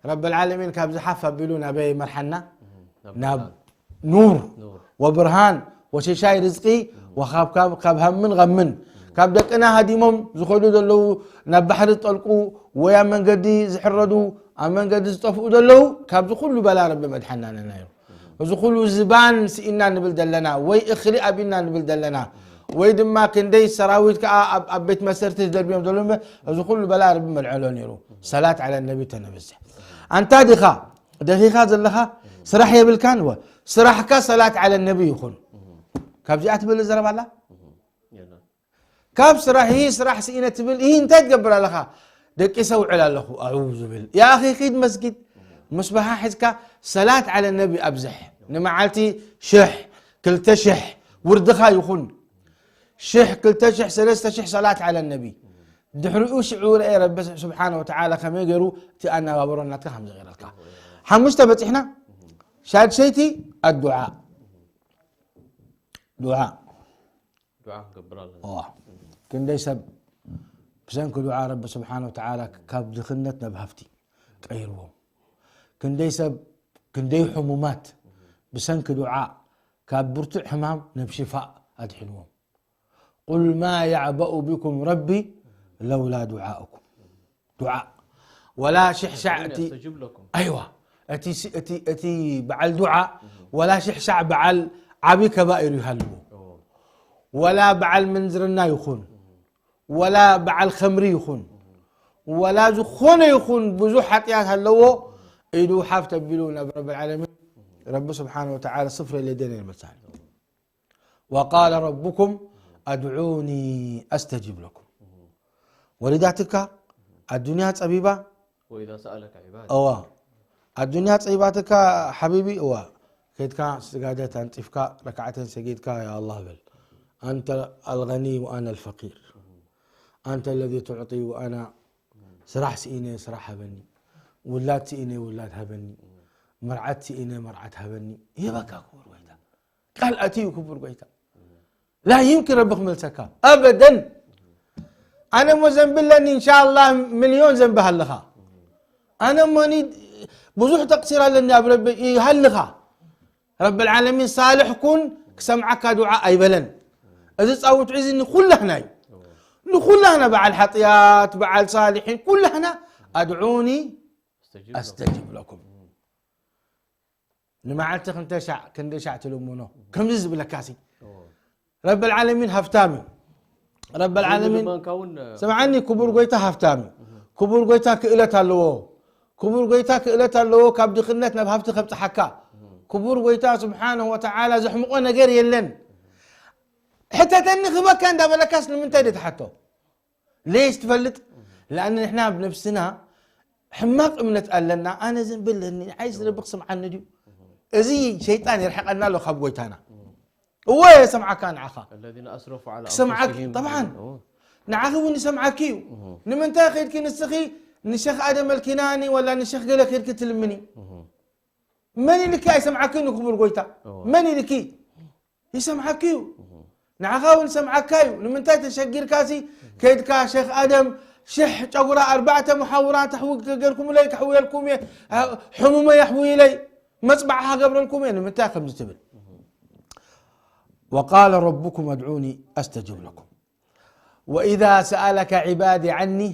ረብ ልዓለሚን ካብዚ ሓፍ ኣቢሉ ናበይ መርሓና ናብ ኑር ኑር። ወብርሃን ወሽሻይ ርዝቂ ወኻብ ካብ ካብ ሃምን ቐምን ካብ ደቅና ሃዲሞም ዝኸዱ ዘለዉ ናብ ባሕሪ ዝጠልቁ ወይ ኣብ መንገዲ ዝሕረዱ ኣብ መንገዲ ዝጠፍኡ ዘለዉ ካብዚ ኩሉ በላ ረቢ መድሓናና እዩ እዚ ኩሉ ዝባን ስኢና ንብል ዘለና ወይ እኽሊ ኣቢና ንብል ዘለና ወይ ድማ ክንደይ ሰራዊት ከዓ ኣብ ኣብ ቤት መሰርት ዝደርብዮም ዘሎ እምበር እዚ ኩሉ በላ ረቢ መልዐሎ ነይሩ ሰላት ዓለ ነቢ ተነብዝሕ ኣንታ ድኻ ደኺኻ ዘለኻ ስራሕ የብልካን ወ ስራሕካ ሰላት ዓለ ነቢ ይኹን ካብዚኣ ትብል ዘረባ ኣላ። ካብ ስራሕ፣ ይህ ስራሕ ስኢነ ትብል፣ ይህ እንታይ ትገብር ኣለኻ? ደቂሰ ውዕል ኣለኹ። ኣዑዙ ብል። ያ ኣኺ፣ ኺድ መስጊድ። ምስባሓ ሒዝካ ሰላት ዓለ ነቢ ኣብዝሕ። ንመዓልቲ ሽሕ፣ ክልተ ሽሕ ውርድኻ ይኹን። ሽሕ፣ ክልተ ሽሕ፣ ሰለስተ ሽሕ ሰላት ዓለ ነቢ። ድሕሪኡ ሽዑ ረኤ ረቢ ስብሓነ ወተዓላ ከመይ ገይሩ እቲ ኣነባብሮ ናትካ ከም ዝቕይረልካ። ሓሙሽተ በጺሕና። ሻድሸይቲ ኣዱዓ። ዱዓ። ዱዓ ክገብር ኣለና። እዋ። ክንደይ ሰብ ብሰንኪ ዱዓ ረቢ ስብሓነ ወተዓላ ካብ ድኽነት ናብ ሃፍቲ ቀይርዎም። ክንደይ ሰብ፣ ክንደይ ሕሙማት ብሰንኪ ዱዓ ካብ ብርቱዕ ሕማም ናብ ሽፋእ ኣድሒንዎም። ቁል ማ ያዕበኡ ቢኩም ረቢ ለውላ ዱዓኡኩም። ዱዓ ወላ ሽሕ ሻዕ እቲ يستجب لكم. ኣይዋ እቲ ሲ- እቲ እቲ በዓል ዱዓ ወላ ሽሕ ሻዕ በዓል ዓቢ ከባኢሩ ይሃልዎ። ወላ በዓል ምንዝርና ይኹን፣ ወላ በዓል ኸምሪ ይኹን፣ ወላ ዝኾነ ይኹን ብዙሕ ሓጢኣት ኣለዎ፣ ኢዱ ሓፍ ተቢሉ ናብ ረብል ዓለሚን፣ ረቢ ስብሓነ ወተዓላ ስፍረ ለደን ይመልሳል። وقال ربكم ادعوني استجب لكم። ወሊዳትካ ኣዱንያ ጸቢባ وإذا سألك عبادي እዋ ኣዱንያ ጸቢባትካ ሓቢቢ እዋ ከድካ ስጋደት ኣንጢፍካ ረክዓተን ሰጊድካ ያ ኣላህ በል። أنت الغني وأنا الفقير، أنت الذي تعطي وأنا ስራሕ ስኢነ ስራሕ ሃበኒ፣ ውላድ ስኢነ ውላድ ሃበኒ፣ መርዓት ስኢነ መርዓት ሃበኒ ይበካ ክቡር ጎይታ። ቃል ኣትዩ ክቡር ጎይታ لا يمكن ረቢ ክመልሰካ ኣበደን። ኣነ እሞ ዘንቢ ኣለኒ እንሻላ ሚልዮን ዘንቢ ሃልኻ። ኣነ እሞ ኒ ብዙሕ ተቅሲር ኣለኒ ኣብ ረቢ ይሃልኻ። ረቢ العالمين ሳልሕ ኩን ክሰምዓካ ዱዓ ኣይበለን። እዚ ጻውትዒ እዚ ንኩላህና እዩ። ንኩላህና በዓል ሓጥያት በዓል ሳልሒን ኩላህና أدعوني استجب لكم. أستجب لكم። ንመዓልቲ ክንተ ሻዕ ክንደ ሻዕ ትልምኖ ከምዚ ዝብለካ ሲ ረብ العالمين ሃፍታም እዩ። ረብ العالمين ልመንካ እውን ስምዓኒ ክቡር ጎይታ ሃፍታም እዩ። ክቡር ጎይታ ክእለት ኣለዎ። ክቡር ጎይታ ክእለት ኣለዎ ካብ ድኽነት ናብ ሃፍቲ ከብጽሓካ። ክቡር ጎይታ ስብሓንሁ ወተዓላ ዘሕምቆ ነገር የለን። ሕተተኒ ክበካ እንዳበለካስ ንምንታይ ዶ ትሓቶ? ليش ትፈልጥ؟ لأن ንሕና ኣብ ነብስና ሕማቕ እምነት ኣለና። ኣነ ዘንቢ ኣለኒ ንዓይ ዝረቢ ክስምዓኒ ድዩ? እዚ ሸይጣን የርሕቀና ኣሎ ካብ ጎይታና። እወ የሰምዓካ ንዓኻ الذين أسرفوا على ክሰምዓክ أنفسهم طبعا أوه. ንዓኺ እውን ይሰምዓኪ እዩ። ንምንታይ ከይድኪ ንስኺ ንሸኽ ኣደም ኣልኪናኒ ወላ ንሸኽ ገለ ከይድኪ ትልምኒ? መን ኢልኪ ኣይሰምዓክን ክቡር ጎይታ? እወ። መን ኢልኪ ይሰምዓኪ እዩ። ንዓኻ እውን ይሰምዓካ እዩ። ንምንታይ ተሸጊርካሲ ከይድካ ሸኽ ኣደም ሽሕ ጨጉራ ኣርባዕተ መሓውራ ተሕዊ ገርኩምለይ ከሕውየልኩም እየ፣ ሕሙመይ ኣሕውይለይ፣ መፅባዕኻ ገብረልኩም እየ። ንምንታይ ከምዚ ትብል? وقال ربكم ادعوني أستجب لكم وإذا سألك عبادي عني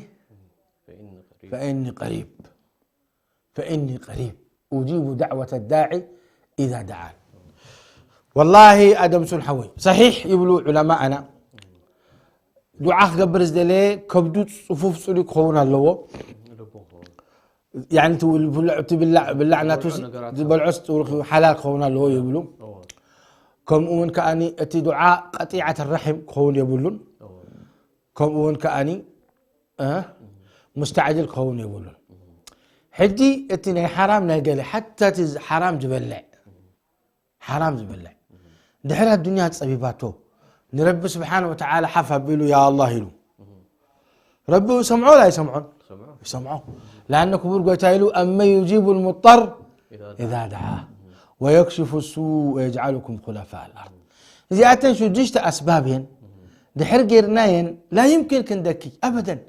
فإني قريب. فإني قريب فإني قريب أجيب دعوة الداعي إذا دعان. والله ኣደምሱን ሓወይ صحيح ይብሉ ዑለማእና ዱዓ ክገብር ዝደለየ ከብዱ ጽፉፍ ጽሉይ ክኸውን ኣለዎ። ልቡ ክኸውን። يعني ትብል ብልዕ ትብላዕ ብላዕ ናቱ ዝበልዖ ነገራት ዝበልዖ ጽሩይ ሓላል ክኸውን ኣለዎ ይብሉ። እዎ። ከምኡ እውን ከኣኒ እቲ ዱዓ ቀጢዓት ራሒም ክኸውን የብሉን። እዎ። ከምኡ እውን ከኣኒ እ፣ ሙስተዓጅል ክኸውን የብሉን። ሕጂ እቲ ናይ ሓራም ናይ ገለ ሓታ እቲ ሓራም ዝበልዕ ሓራም ዝበልዕ ድሕሪ ኣዱንያ ጸቢባቶ ንረቢ ስብሓን ወተዓላ ሓፍ ኣቢሉ ያ ኣላህ ኢሉ ረቢ ሰምዖ ላ ይሰምዖን? ሰምዖ። ይሰምዖ። ለኣነ ክቡር ጎይታ ኢሉ ኣመን ዩጂቡ ልሙጠር إذا إذا دعاه ويكشف السوء ويجعلكم خلفاء الأرض። እዚኣተን ሽዱሽተ ኣስባብ እየን ድሕር ጌርናየን ላ ይምኪን ክንደኪ ኣበደን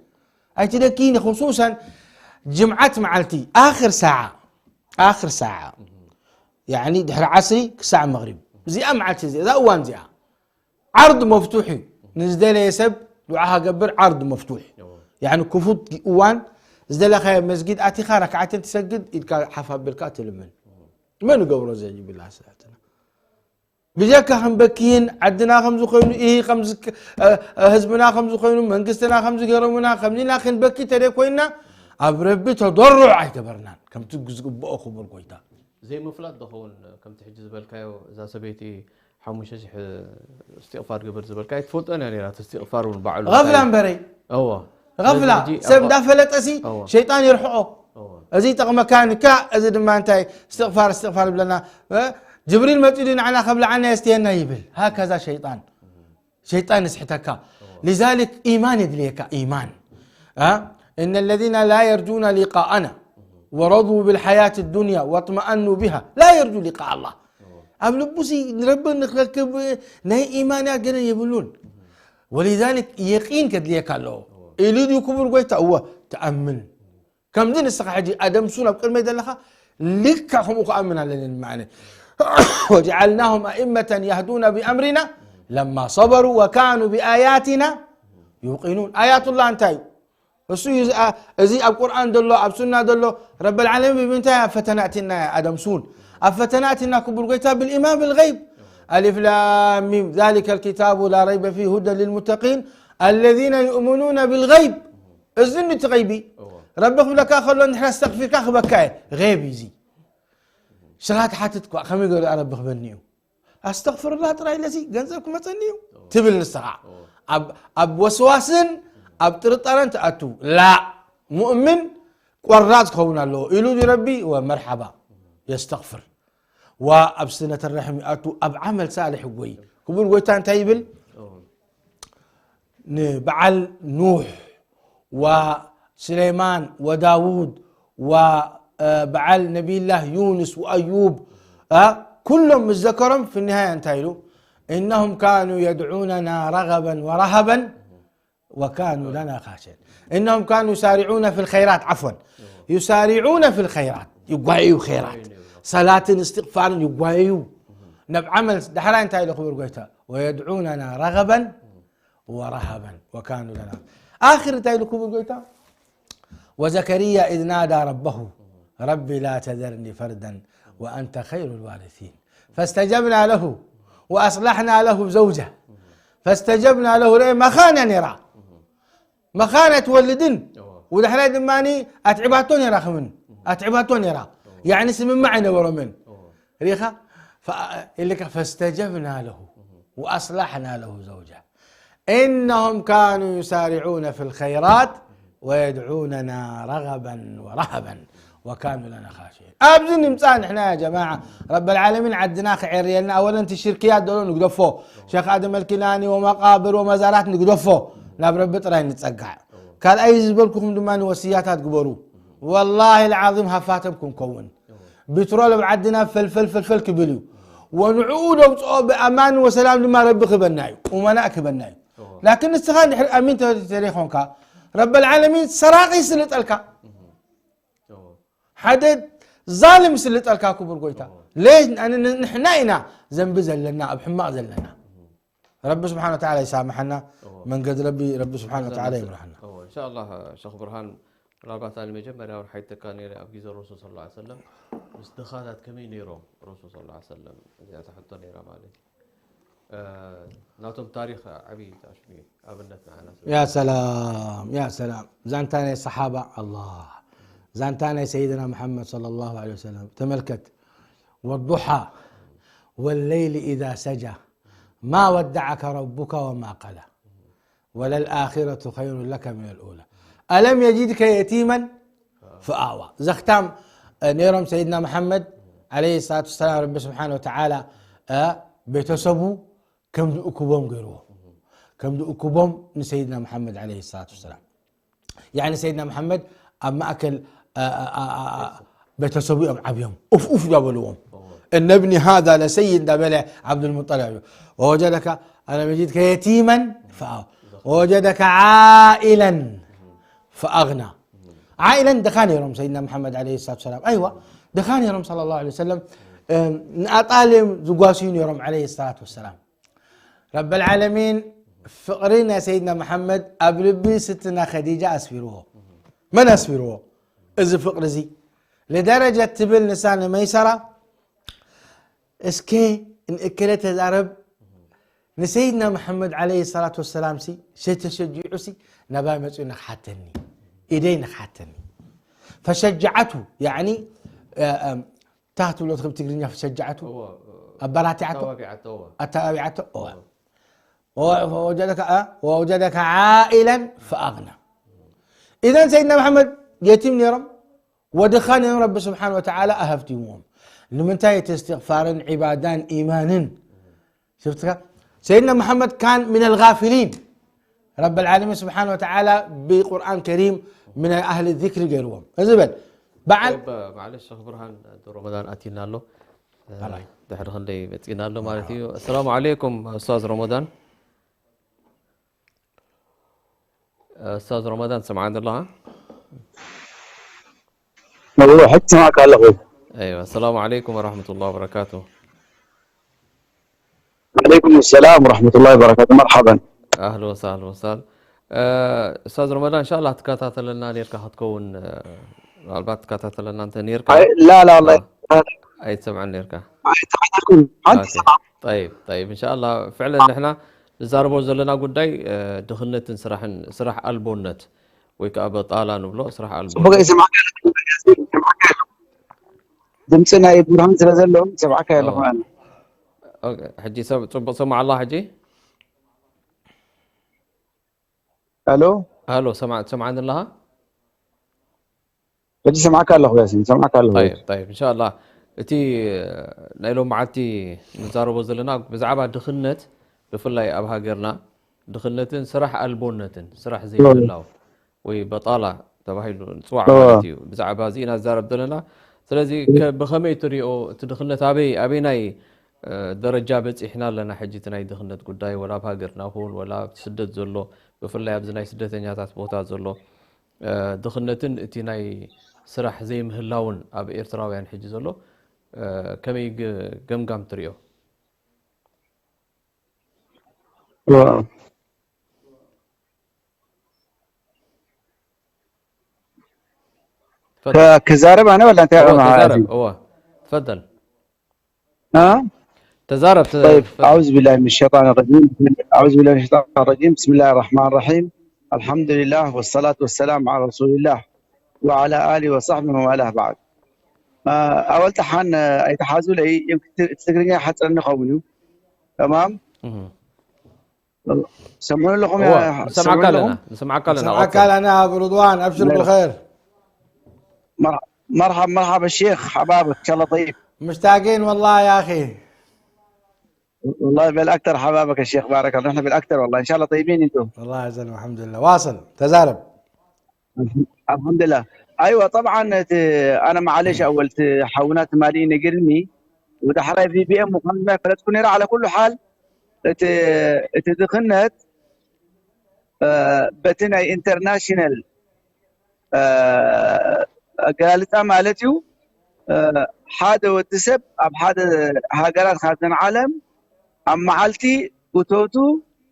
ኣይትደኪን። خصوصا ጅምዓት መዓልቲ ኣኽር ሳዓ ኣኽር ሳዓ ያኒ ድሕሪ ዓስሪ ክሳዕ መግሪብ እዚኣ መዓልቲ እዚኣ እዛ እዋን እዚኣ ዓርድ መፍቱሕ እዩ። ንዝደለየ ሰብ ዱዓ ሃገብር ዓርድ መፍቱሕ ያኒ ክፉት እዋን ዝደለኻዮ መስጊድ ኣቲኻ ረክዓተን ትሰግድ ኢድካ ሓፍ ኣቢልካ ትልምን። መን ይገብሮ ዘ ይብላ ስላትና ብጀካ ክንበክይን ዓድና ከምዚ ኮይኑ ይህ ከምዚ እ፣ እ፣ ህዝብና ከምዚ ኮይኑ መንግስትና ከምዚ ገይሮምና ከምዚና ክንበኪ ተደይ ኮይና ኣብ ረቢ ተደርዕ ኣይገበርናን ከምቲ ዝግብኦ ክቡር ጎይታ። ዘይምፍላጥ ዝኸውን ከምቲ ሕጂ ዝበልካዮ እዛ ሰበይቲ ሓሙሽተ ሽሕ እስትቕፋር ግበር ዝበልካ ኣይትፈልጦን እያ ነይራ። እቲ እስትቕፋር እውን ባዕሉ غفلة እንታይ- እምበረይ እዎ። غفلة ስለዚ ሕጂ ሰብ ኣብ- እንዳፈለጠ ሲ እዎ። ሸይጣን ይርሕቆ እዎ። እዚ ይጠቕመካ ንካ እዚ ድማ እንታይ እስትቕፋር እስትቕፋር ይብለና እ? ጅብሪል መፂኡ ንዓና ከብልዓና የስትየና ይብል ሃከዛ ሸይጣን ሸይጣን ይስሕተካ لذلك إيمان የድልየካ إيمان እ? إن الذين لا يرجون لقاءنا ورضوا بالحياة الدنيا واطمأنوا بها لا يرجو لقاء الله ኣብ ልቡሲ ንረቢ ንክረክብ ናይ ኢማን ያገነ የብሉን ولذلك የቂን ከድልየካ ኣለዎ ኢሉ ድዩ ክቡር ጎይታ እወ ተኣምን ከምዚ ንስኻ ሕጂ ኣደምሱን ኣብ ቅድመይ ዘለኻ ልክዕ ከምኡ ክኣምን ኣለኒ ማዕነ وجعلناهم أئمة يهدون بأمرنا لما صبروا وكانوا بآياتنا يوقنون آيات الله እንታይ እዩ እሱ እዩ እዚ- አ- እዚ ኣብ ቁርኣን ዘሎ ኣብ ሱና ዘሎ ረበል ዓለሚን ብምንታይ ኣብ ፈተና እቲና ኣደምሱን ኣብ ፈተና እቲና ክቡር ጎይታ بالإيمان بالغيب ألف لام ميم ذلك الكتاب لا ريب فيه هدى للمتقين الذين يؤمنون بالغيب እዚ እንዲ እቲ غيب ረቢ ክብለካ ከሎ እንድሕር ኣስተቕፊርካ ክበካ እየ غيب እዩ እዚ ሽኻ ትሓትት እኳ ከመይ ገይሩ ረቢ ክበኒ እዩ ኣስተቕፍርላ ጥራይ ለሲ ገንዘብ ክመፀኒ እዩ ትብል ንስኻ ኣብ- ኣብ ወስዋስን ኣብ ጥርጣረን ትኣቱ ላ ሙእምን ቆራፅ ክኸውን ኣለዎ ኢሉ ድዩ ረቢ ወመርሓባ የስተቕፍር ወኣብ ስነተ ረሕም ይኣቱ ኣብ ዓመል ሳልሕ ይጎይ ክቡር ጎይታ እንታይ ይብል ንበዓል ኑሕ ወስሌማን ወዳውድ ወበዓል ነቢይላህ ዩንስ ወኣዩብ ኩሎም ምስ ዘከሮም ፍኒሃያ እንታይ ኢሉ إنهم كانوا يدعوننا رغبا ورهبا وكانوا لنا خاشعين إنهم كانوا يسارعون في الخيرات عفوا يسارعون في الخيرات ይጓየዩ ኸይራት ሰላትን እስትቕፋርን ይጓየዩ ናብ ዓመል ዳሕራይ እንታይ ኢሉ ክቡር ጎይታ ويدعوننا رغبا ورهبا وكانوا لنا آخر እንታይ ኢሉ ክቡር ጎይታ وزكريا إذ نادى ربه رب لا تذرني فردا وأنت خير الوارثين فاستجبنا له وأصلحنا له زوجه فاستجبنا له رأي مخانة نرى مخانة تولدن ودحرى دماني أتعباتون يرى خمن أتعباتون يرى يعني سممع ينبروا من ريخا فإلك فاستجبنا له وأصلحنا له زوجه إنهم كانوا يسارعون في الخيرات ويدعوننا رغبا ورهبا وكانوا لنا خاشعين ኣብዚ ንምፃእ ንሕና يا جماعة رب العالمين ዓድና ክዕርየልና أولا እቲ ሽርክያት ደሎ ንግደፎ ሸኽ ኣደም ኣልኪናኒ ومقابر ومزارات ንግደፎ ናብ ረቢ ጥራይ ንፀጋዕ ካልኣይ ዝበልኩኹም ድማ ወስያታት ግበሩ والله العظيم ሃፋተም ክንከውን ቢትሮል ኣብ ዓድና ፈልፈል ፈልፈል ክብል እዩ ወንዕኡ ደውፅኦ ብኣማን ወሰላም ድማ ረቢ ክበና እዩ ኡመናእ ክበና እዩ ላኪን ንስኻ ድሕሪ ኣሚን ተዘይኮንካ ረበል ዓለሚን ሰራቂ ይስልጠልካ ሓደ ዛልም ይስልጠልካ ክቡር ጎይታ ሌሽ ንሕና ኢና ዘንቢ ዘለና ኣብ ሕማቕ ዘለና ረቢ ስብሓን ወተዓላ ይሳምሐና መንገዲ ረቢ ረቢ ስብሓን ወተዓላ ይምርሐና እንሻ ኣላ ሸክ ብርሃን ምናልባት ኣነ መጀመርያ እውን ሓይተካ ነይረ ኣብ ግዜ ረሱል ስለ ላ ሰለም ምስ ድኻታት ከመይ ነይሮም ረሱል ስለ ላ ሰለም እዚኣ ትሕቶ ነይራ ማለት እዩ ናቶም ታሪክ ዓብይ ታሽሚ ኣብነት ንዓና يا سلام يا سلام ዛንታ ናይ ሰሓባ ኣላ ዛንታ ናይ ሰይድና መሓመድ صلى الله عليه وسلم ተመልከት والضحى والليل إذا سجى ما ودعك ربك وما قلى وللآخرة خير لك من الأولى ألم يجدك يتيما فآوى ዘኽታም ነይሮም ሰይድና መሓመድ عليه الصلاة والسلام ረቢ ስብሓን ወተዓላ ቤተሰቡ ከም ዝእክቦም ገይርዎ ከም ዝእክቦም ንሰይድና መሓመድ عليه الصلاة والسلام يعني ሰይድና መሓመድ ኣብ ማእከል ቤተሰቡ እዮም ዓብዮም ኡፍ ኡፍ ዳበልዎም እነ ብኒ ሃዛ ለሰይድ እንዳበለ ዓብዱልሙጠለብ እዩ ወወጀደካ ألم يجدك يتيما فآوى ووجدك عائلا فأغنى عائلا ድኻ ነይሮም ሰይድና መሓመድ عليه الصلاة والسلام ኣይዋ ድኻ ነይሮም صلى الله عليه وسلم ንኣጣል እዮም ዝጓስዩ ነይሮም عليه الصلاة والسلام ረበል ዓለሚን ፍቕሪ ናይ ሰይድና መሓመድ ኣብ ልቢ ስትና ኸዲጃ ኣስፊርዎ መን ኣስፊርዎ እዚ ፍቕሪ እዚ لدرجة ትብል ንሳ ንመይሰራ እስከ ንእከለ ተዛረብ ንሰይድና መሓመድ عليه الصلاة والسلام ሲ ሸተሸጂዑ ሲ ናባይ መፅኡ ንክሓተኒ ኢደይ ንክሓተኒ فشجعته يعني تا ትብሎ ትኽብ ትግርኛ فشجعته ኣባራቲዓቶ ኣተባቢዓቶ እዋ ኣተባቢዓቶ እዋ ወ- ወጀደካ አ- ወወጀደካ ዓኢለን ፈኣግና ኢዘን ሰይድና መሓመድ የቲም ነይሮም ወድኻ ነይሮም ረቢ ስብሓን ወተዓላ ኣሃፍቲምዎም ንምንታይ እቲ እስትቕፋርን ዒባዳን ኢማንን ሽፍትካ ሰይድና መሓመድ ካን ምን ልጋፊሊን ረብ ልዓለሚን ስብሓን ወተዓላ ብቁርኣን ከሪም ምን ኣህሊ ዚክሪ ገይርዎም እዚ በል በዓል طيب معلش شيخ برهان رمضان أتينا له الله. ድሕሪ ክንደይ መፂና ኣሎ ማለት እዩ السلام عليكم أستاذ رمضان أستاذ رمضان سمعان الله والله حتى معك على أخوي أيوة السلام عليكم ورحمة الله وبركاته عليكم السلام ورحمة الله وبركاته مرحبا أهلا وسهلا وسهلا أستاذ رمضان إن شاء الله تكاتاتلنا نيركا هتكون ምናልባት ትከታተለና እንተ ነርካ لا لا والله ኣይትሰምዐን ነርካ حتى طيب طيب إن شاء الله فعلا نحن نزاربو ዘለና ጉዳይ ድኽነትን ስራሕን ስራሕ ኣልቦነት ወይ ከዓ በጣላ ንብሎ ስራሕ ኣልቦነት ጽቡቅ ይስማዕ ድምፂ ናይ ብርሃን ስለ ዘለዎም ሰብዓካ ኣለኹ ሕጂ ሰብ ፅቡቅ ሰማዕ ኣላ ሕጂ ሄሎ ሄሎ ሰማዕ ትሰምዓኒ ኣለኻ ሕጂ ሰምዓካ ኣለኹ ያሲን ሰምዓካ ኣለኹ طيب طيب إن شاء الله እቲ ናይ ሎም መዓልቲ ንዛረቦ ዘለና ብዛዕባ ድኽነት ብፍላይ ኣብ ሃገርና ድኽነትን ስራሕ ኣልቦነትን ስራሕ ዘይምህላው ወይ በጣላ ተባሂሉ ንፅዋዕ ማለት እዩ ብዛዕባ እዚ ኢና ዝዛረብ ዘለና ስለዚ ብኸመይ ትሪኦ እቲ ድኽነት ኣበይ ኣበይናይ ደረጃ በፂሕና ኣለና ሕጂ እቲ ናይ ድኽነት ጉዳይ ወላ ኣብ ሃገርና ይኹን ወላ ኣብ ስደት ዘሎ ብፍላይ ኣብዚ ናይ ስደተኛታት ቦታ ዘሎ ድኽነትን እቲ ናይ ስራሕ ዘይምህላውን ኣብ ኤርትራውያን ሕጂ ዘሎ ከመይ ገምጋም ትሪኦ ክዛረብ ኣነ ወላ እንታይ ተዛረብ እዋ ትፈደል ها تزارب طيب أعوذ بالله من الشيطان الرجيم أعوذ بالله من الشيطان الرجيم بسم الله الرحمن الرحيم الحمد لله والصلاة والسلام على رسول الله وعلى آله وصحبه ومن والاه بعد ኣወልተ ሓን ኣይተሓዙለይ ትግርኛ ሓፅረኒ ኸውን እዩ ተማም ሰምዑ ኣለኹም ንሰምዓካ ኣለና ንሰምዓካ ኣለና سمعك لنا أبو رضوان أبشر بالخير مرحبا مرحبا الشيخ حبابك ان شاء الله طيب مشتاقين والله يا أخي والله بالاكثر حبابك الشيخ بارك الله نحن بالاكثر والله ان شاء الله طيبين انتم والله يا زلمة الحمد لله واصل تزارب الحمد لله ايوه طبعا انا معلش اول حاونات مالي نقرني ودحراي في بي ام وخمس ما فلتكون على كل حال እቲ ድኽነት በቲ ናይ ኢንተርናሽናል ኣገላልፃ ማለት እዩ ሓደ ወዲ ሰብ ኣብ ሓደ ሃገራት ካብዘን ዓለም ኣብ መዓልቲ እቶቱ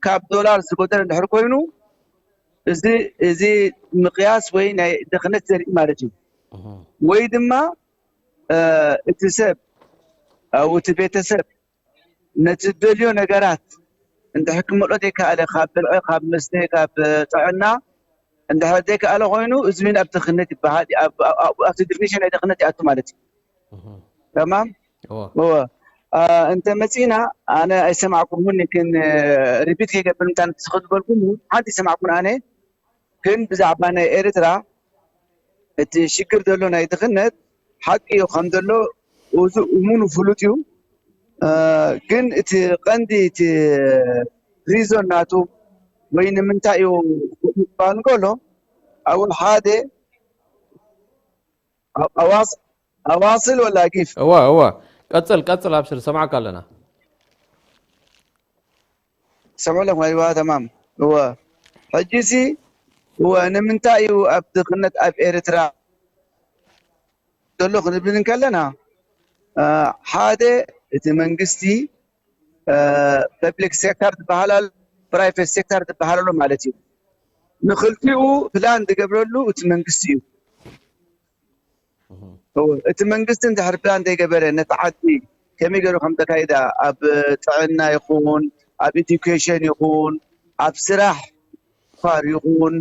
ካብ ዶላር ዝጎደል እንድሕር ኮይኑ እዚ እዚ ምቅያስ ወይ ናይ ድኽነት ዘርኢ ማለት እዩ ወይ ድማ እቲ ሰብ ኣብኡ እቲ ቤተሰብ ነቲ ዝደልዮ ነገራት እንድሕር ክመልኦ ዘይከኣለ ካብ ብልዒ ካብ መስተ ካብ ጥዕና እንድሕር ዘይከኣለ ኮይኑ እዚ ምን ኣብ ድኽነት ይበሃል ኣብቲ ዲፊኒሽን ናይ ድኽነት ይኣቱ ማለት እዩ ተማም እወ እንተ መፂና ኣነ ኣይሰማዕኩምን ግን ሪፒት ከይገብር ምታ ንስኸ ዝበልኩም ሓንቲ ይሰማዕኩን ኣነ ግን ብዛዕባ ናይ ኤርትራ እቲ ሽግር ዘሎ ናይ ድኽነት ሓቂ እዩ ከም ዘሎ እዚ እሙኑ ፍሉጥ እዩ ግን እቲ ቀንዲ እቲ ሪዞን ናቱ ወይ ንምንታይ እዩ ባን ከሎ ኣብ ሓደ ኣዋስል ወላ ጊፍ እዋ እዋ ቀፅል ቀፅል ኣብሽር ሰማዕካ ኣለና ሰምዑ ኣለኹም ኣይዋ ተማም እወ ሕጂሲ እወ ንምንታይ እዩ ኣብ ድኽነት ኣብ ኤርትራ ዘሎ ክንብል እንከለና ሓደ እቲ መንግስቲ ፐብሊክ ሴክተር ዝበሃል ኣሎ ፕራይቬት ሴክተር ዝበሃል ኣሎ ማለት እዩ ንክልቲኡ ፕላን ዝገብረሉ እቲ መንግስቲ እዩ እቲ መንግስቲ እንድሕር ፕላን ዘይገበረ ነቲ ዓዲ ከመይ ገይሩ ከም ዘካይዳ ኣብ ጥዕና ይኹን ኣብ ኤዱኬሽን ይኹን ኣብ ስራሕ ፋር ይኹን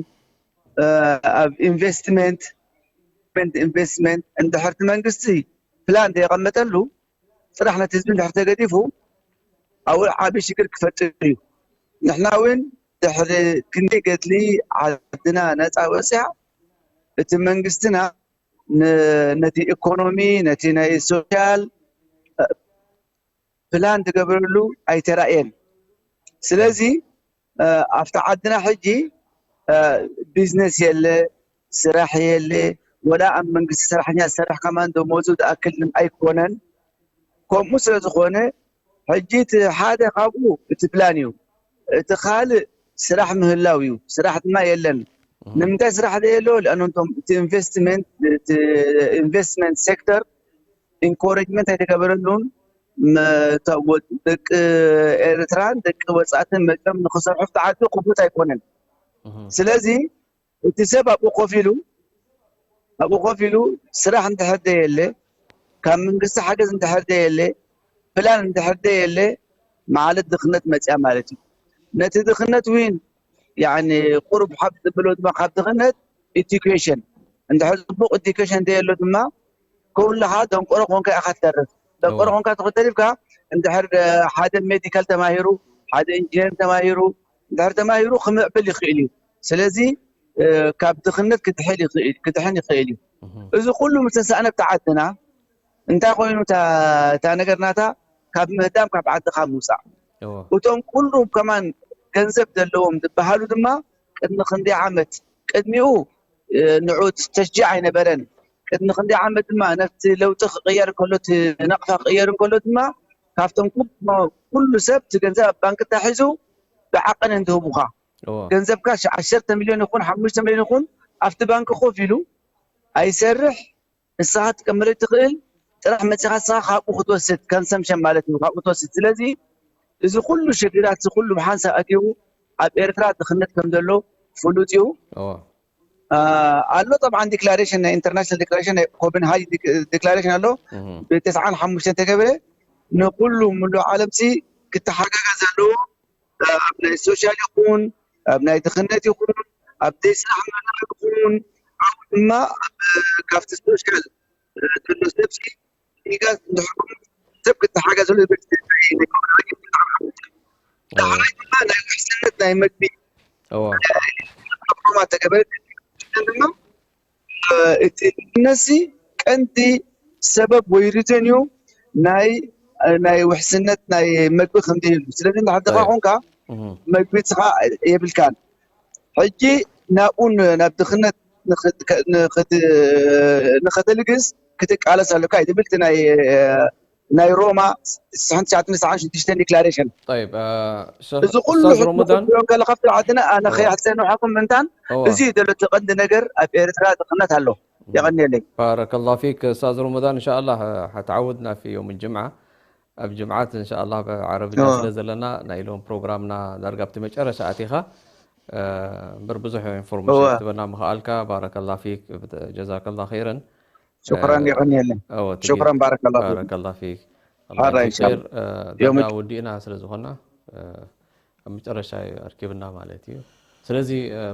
ኣብ ኢንቨስትመንት ኢንቨስትመንት እንድሕርቲ መንግስቲ ፕላን ዘይቀመጠሉ ጥራሕ ነቲ ህዝቢ እንድሕር ተገዲፉ ኣብኡ ዓብዪ ሽግር ክፈጥር እዩ። ንሕና እውን ድሕሪ ክንደይ ገድሊ ዓድና ነፃ ወፅያ፣ እቲ መንግስትና ን- ነቲ ኢኮኖሚ፣ ነቲ ናይ ሶሻል ፕላን ዝገበረሉ ኣይተራእየን። ስለዚ ኣብቲ ዓድና ሕጂ ቢዝነስ የለ፣ ስራሕ የለ፣ ወላ ኣብ መንግስቲ ሰራሕተኛ ዝሰርሕ ከማን ደሞዙ ዝኣክል ኣይኮነን። ከምኡ ስለ ዝኾነ ሕጂ እቲ ሓደ ካብኡ እቲ ፕላን እዩ። እቲ ካልእ ስራሕ ምህላው እዩ። ስራሕ ድማ የለን። ንምንታይ ስራሕ ዘየሎ? ለኣነንቶም እቲ ኢንቨስትመንት ኢንቨስትመንት ሴክተር ኢንኮሬጅመንት ኣይተገበረሉን። ደቂ ኤርትራን ደቂ ወፃእትን መፅኦም ንክሰርሑ ተዓዲ ክፉት ኣይኮነን። ስለዚ እቲ ሰብ ኣብኡ ኮፍ ኢሉ ኣብኡ ኮፍ ኢሉ ስራሕ እንድሕር ዘየለ፣ ካብ መንግስቲ ሓገዝ እንድሕር ዘየለ፣ ፕላን እንድሕር ዘየለ፣ ማለት ድኽነት መፅያ ማለት እዩ። ነቲ ድኽነት ዊን ያኒ ቁሩብ ሓፍ ዝብሎ ድማ ካብ ድኽነት ኢዱኬሽን እንድሕር ፅቡቕ ኢዱኬሽን ዘየሎ ድማ ኩልኻ ደንቆሮ ኮንካ ኢኻ ትተርፍ። ደንቆሮ ኮንካ ተሪፍካ እንድሕር ሓደ ሜዲካል ተማሂሩ፣ ሓደ ኢንጂነር ተማሂሩ፣ እንድሕር ተማሂሩ ክምዕብል ይኽእል እዩ። ስለዚ ካብ ድኽነት ክድሕን ይኽእል እዩ። እዚ ኩሉ ምስ ተሳእነ ኣብቲ ዓድና እንታይ ኮይኑ እታ ነገር ናታ ካብ ምህዳም ካብ ዓድኻ ምውፃእ። እቶም ኩሉ ከማን ገንዘብ ዘለዎም ዝበሃሉ ድማ ቅድሚ ክንደይ ዓመት ቅድሚኡ ንዑ ተሽጂዕ ኣይነበረን። ቅድሚ ክንደይ ዓመት ድማ ነቲ ለውጢ ክቕየር ከሎ እቲ ናቕፋ ክቕየር እንከሎ ድማ ካብቶም ኩሉ ሰብ እቲ ገንዘብ ኣብ ባንክ ተታሒዙ ብዓቐን እንትህቡኻ ገንዘብካ ዓሰርተ ሚልዮን ይኹን ሓሙሽተ ሚልዮን ይኹን ኣብቲ ባንክ ኮፍ ኢሉ ኣይሰርሕ ንስኻ ትቀምር ትኽእል ጥራሕ መፂኻ ንስኻ ካብኡ ክትወስድ ከንሰምሸን ማለት እዩ ካብኡ ትወስድ ስለዚ እዚ ኩሉ ሽግራት እዚ ኩሉ ብሓንሳብ ኣትዩ ኣብ ኤርትራ ድኽነት ከም ዘሎ ፍሉጥ እዩ ኣሎ طبعا ዲክላሬሽን ናይ ኢንተርናሽናል ዲክላሬሽን ናይ ኮፐንሃገን ዲክላሬሽን ኣሎ ብተስዓን ሓሙሽተን ተገብረ ንኩሉ ሙሉእ ዓለም ሲ ክተሓጋገዝ ኣለዎ ኣብ ናይ ሶሻል ይኹን ኣብ ናይ ድኽነት ይኹን ኣብ ዘይስራሕ ምህላው ይኹን ኣብኡ ድማ ኣብ ካብቲ ሶሻል ዘሎ ሰብሲ ኢጋዝ እንድሕር ሰብ ክተሓጋገዝሉ ዝብል ናይ ኮፐንሃገን ብጣዕሚ ሓሙት እዩ። ዳሕራይ ድማ ናይ ውሕስነት ናይ መግቢ ሮማ ተገበረ ድማ እቲ ድኽነትሲ ቀንዲ ሰበብ ወይ ሪዘን እዩ ናይ ናይ ውሕስነት ናይ መግቢ ከምዘየሉ ስለዚ እንድሕር ድኻ ኮንካ መግቢ ስኻ የብልካን ሕጂ ናብኡ ናብ ድኽነት ንኸተልግስ ክትቃለስ ኣለካ እዩ ትብል ናይ ናይ ሮማ ስሕን ትሽዓትን ስዓን ሽዱሽተን ዲክላሬሽን እዚ ኩሉ ሕጂ ክትሪኦ ከለካ ኣብቲ ዓድና ኣነ ከየሕሰንሓኩም ምንታን እዚ እዩ ዘሎ እቲ ቀንዲ ነገር ኣብ ኤርትራ ድኽነት ኣሎ የቐንየለይ ባረከላ ፊክ استاذ رمضان ان شاء الله حتعودنا في يوم الجمعه ኣብ ጅምዓት እንሻኣላ ዓረብኛ ስለ ዘለና ናይ ሎም ፕሮግራምና ዳርጋ ኣብቲ መጨረሻ ኣቲኻ እምበር ብዙሕ ኢንፎርሜሽን ክትበና ምኽኣልካ ባረከላ ፊክ ጀዛከላ ኸይረን شكرا يغني لنا شكرا بارك الله فيك بارك الله فيك الله يجزيك خير ዳርጋ ወዲእና ስለ ዝኾና ኣብ መጨረሻ ኣርኪብና ማለት እዩ ስለዚ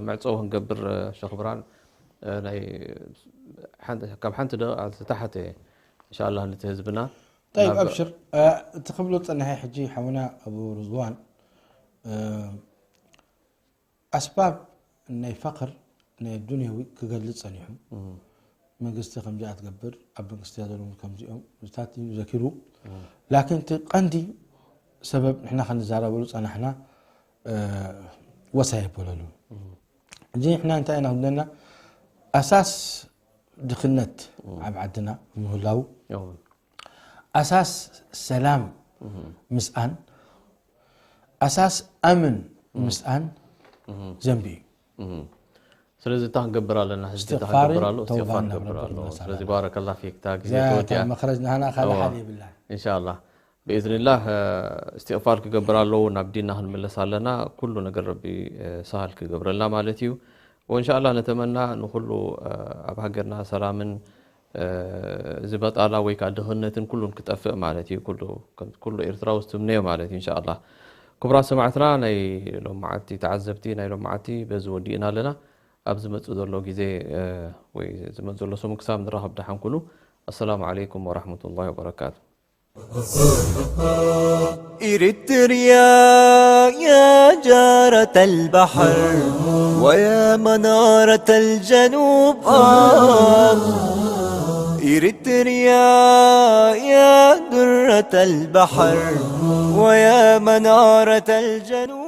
መዕፀዊ ክንገብር ሸኽብራን ናይ ካብ ሓንቲ ደ ዝተሓተ እንሻላ ነቲ ህዝብና طيب أبشر እቲ ክብሎ ፀናሐ ሕጂ ሓውና ኣቡ ርዝዋን ኣስባብ ናይ ፈቕር ናይ ኣዱንያዊ ክገልፅ ፀኒሑ መንግስቲ ከምዚኣ ትገብር ኣብ መንግስቲ ዘለዉ ከምዚኦም ዝታት እዩ ዘኪሩ ላኪን እቲ ቀንዲ ሰበብ ንሕና ክንዛረበሉ ፀናሕና ወሳይ ኣይበለሉ እዚ ንሕና እንታይ ኢና ክብለና ኣሳስ ድኽነት ኣብ ዓድና ምህላው ኣሳስ ሰላም ምስኣን ኣሳስ ኣምን ምስኣን ዘንቢ እዩ ስለዚ እታ ክንገብር ኣለና ሕጂ እታ እስትቕፋርን ክንገብር ኣሎ እስትቕፋር ተውባን ናብ ክገብር ረቢ ኣለዎ ክምለስ ስለዚ ኣለና። ባረከላ ፊክ እታ ግዜ እዚኣ ተወዲኣ እታ መኽረጅ ናህና ካልእ እዋ። ሓደ የብላን እንሻላ ብኢዝንላህ እስትቕፋር ክገብር ኣለዎ ናብ ዲንና ክንምለስ ኣለና ኩሉ ነገር ረቢ ሳህል ክገብረልና ማለት እዩ ወእንሻላ ነተመና ንኩሉ ኣብ ሃገርና ሰላምን እዚ በጣላ ወይ ከዓ ድኽነትን ኩሉን ክጠፍእ ማለት እዩ ኩሉ ኤርትራዊ ዝትምነዮ ማለት እዩ እንሻላ ክቡራት ሰማዕትና ናይ ሎማዓቲ ተዓዘብቲ ናይ ሎማዓቲ በዚ ወዲእና ኣለና ኣብ ዝመፅእ ዘሎ ግዜ ወይ ዝመፅእ ዘሎ ሰሙን ክሳብ ንራኸብ ደሓን ኩኑ ኣሰላሙ ዓለይኩም ወራሕመቱላሂ ወበረካቱ إريتريا، يا جارة البحر ويا منارة الجنوب، آه. إريتريا، يا درة البحر ويا منارة الجنوب.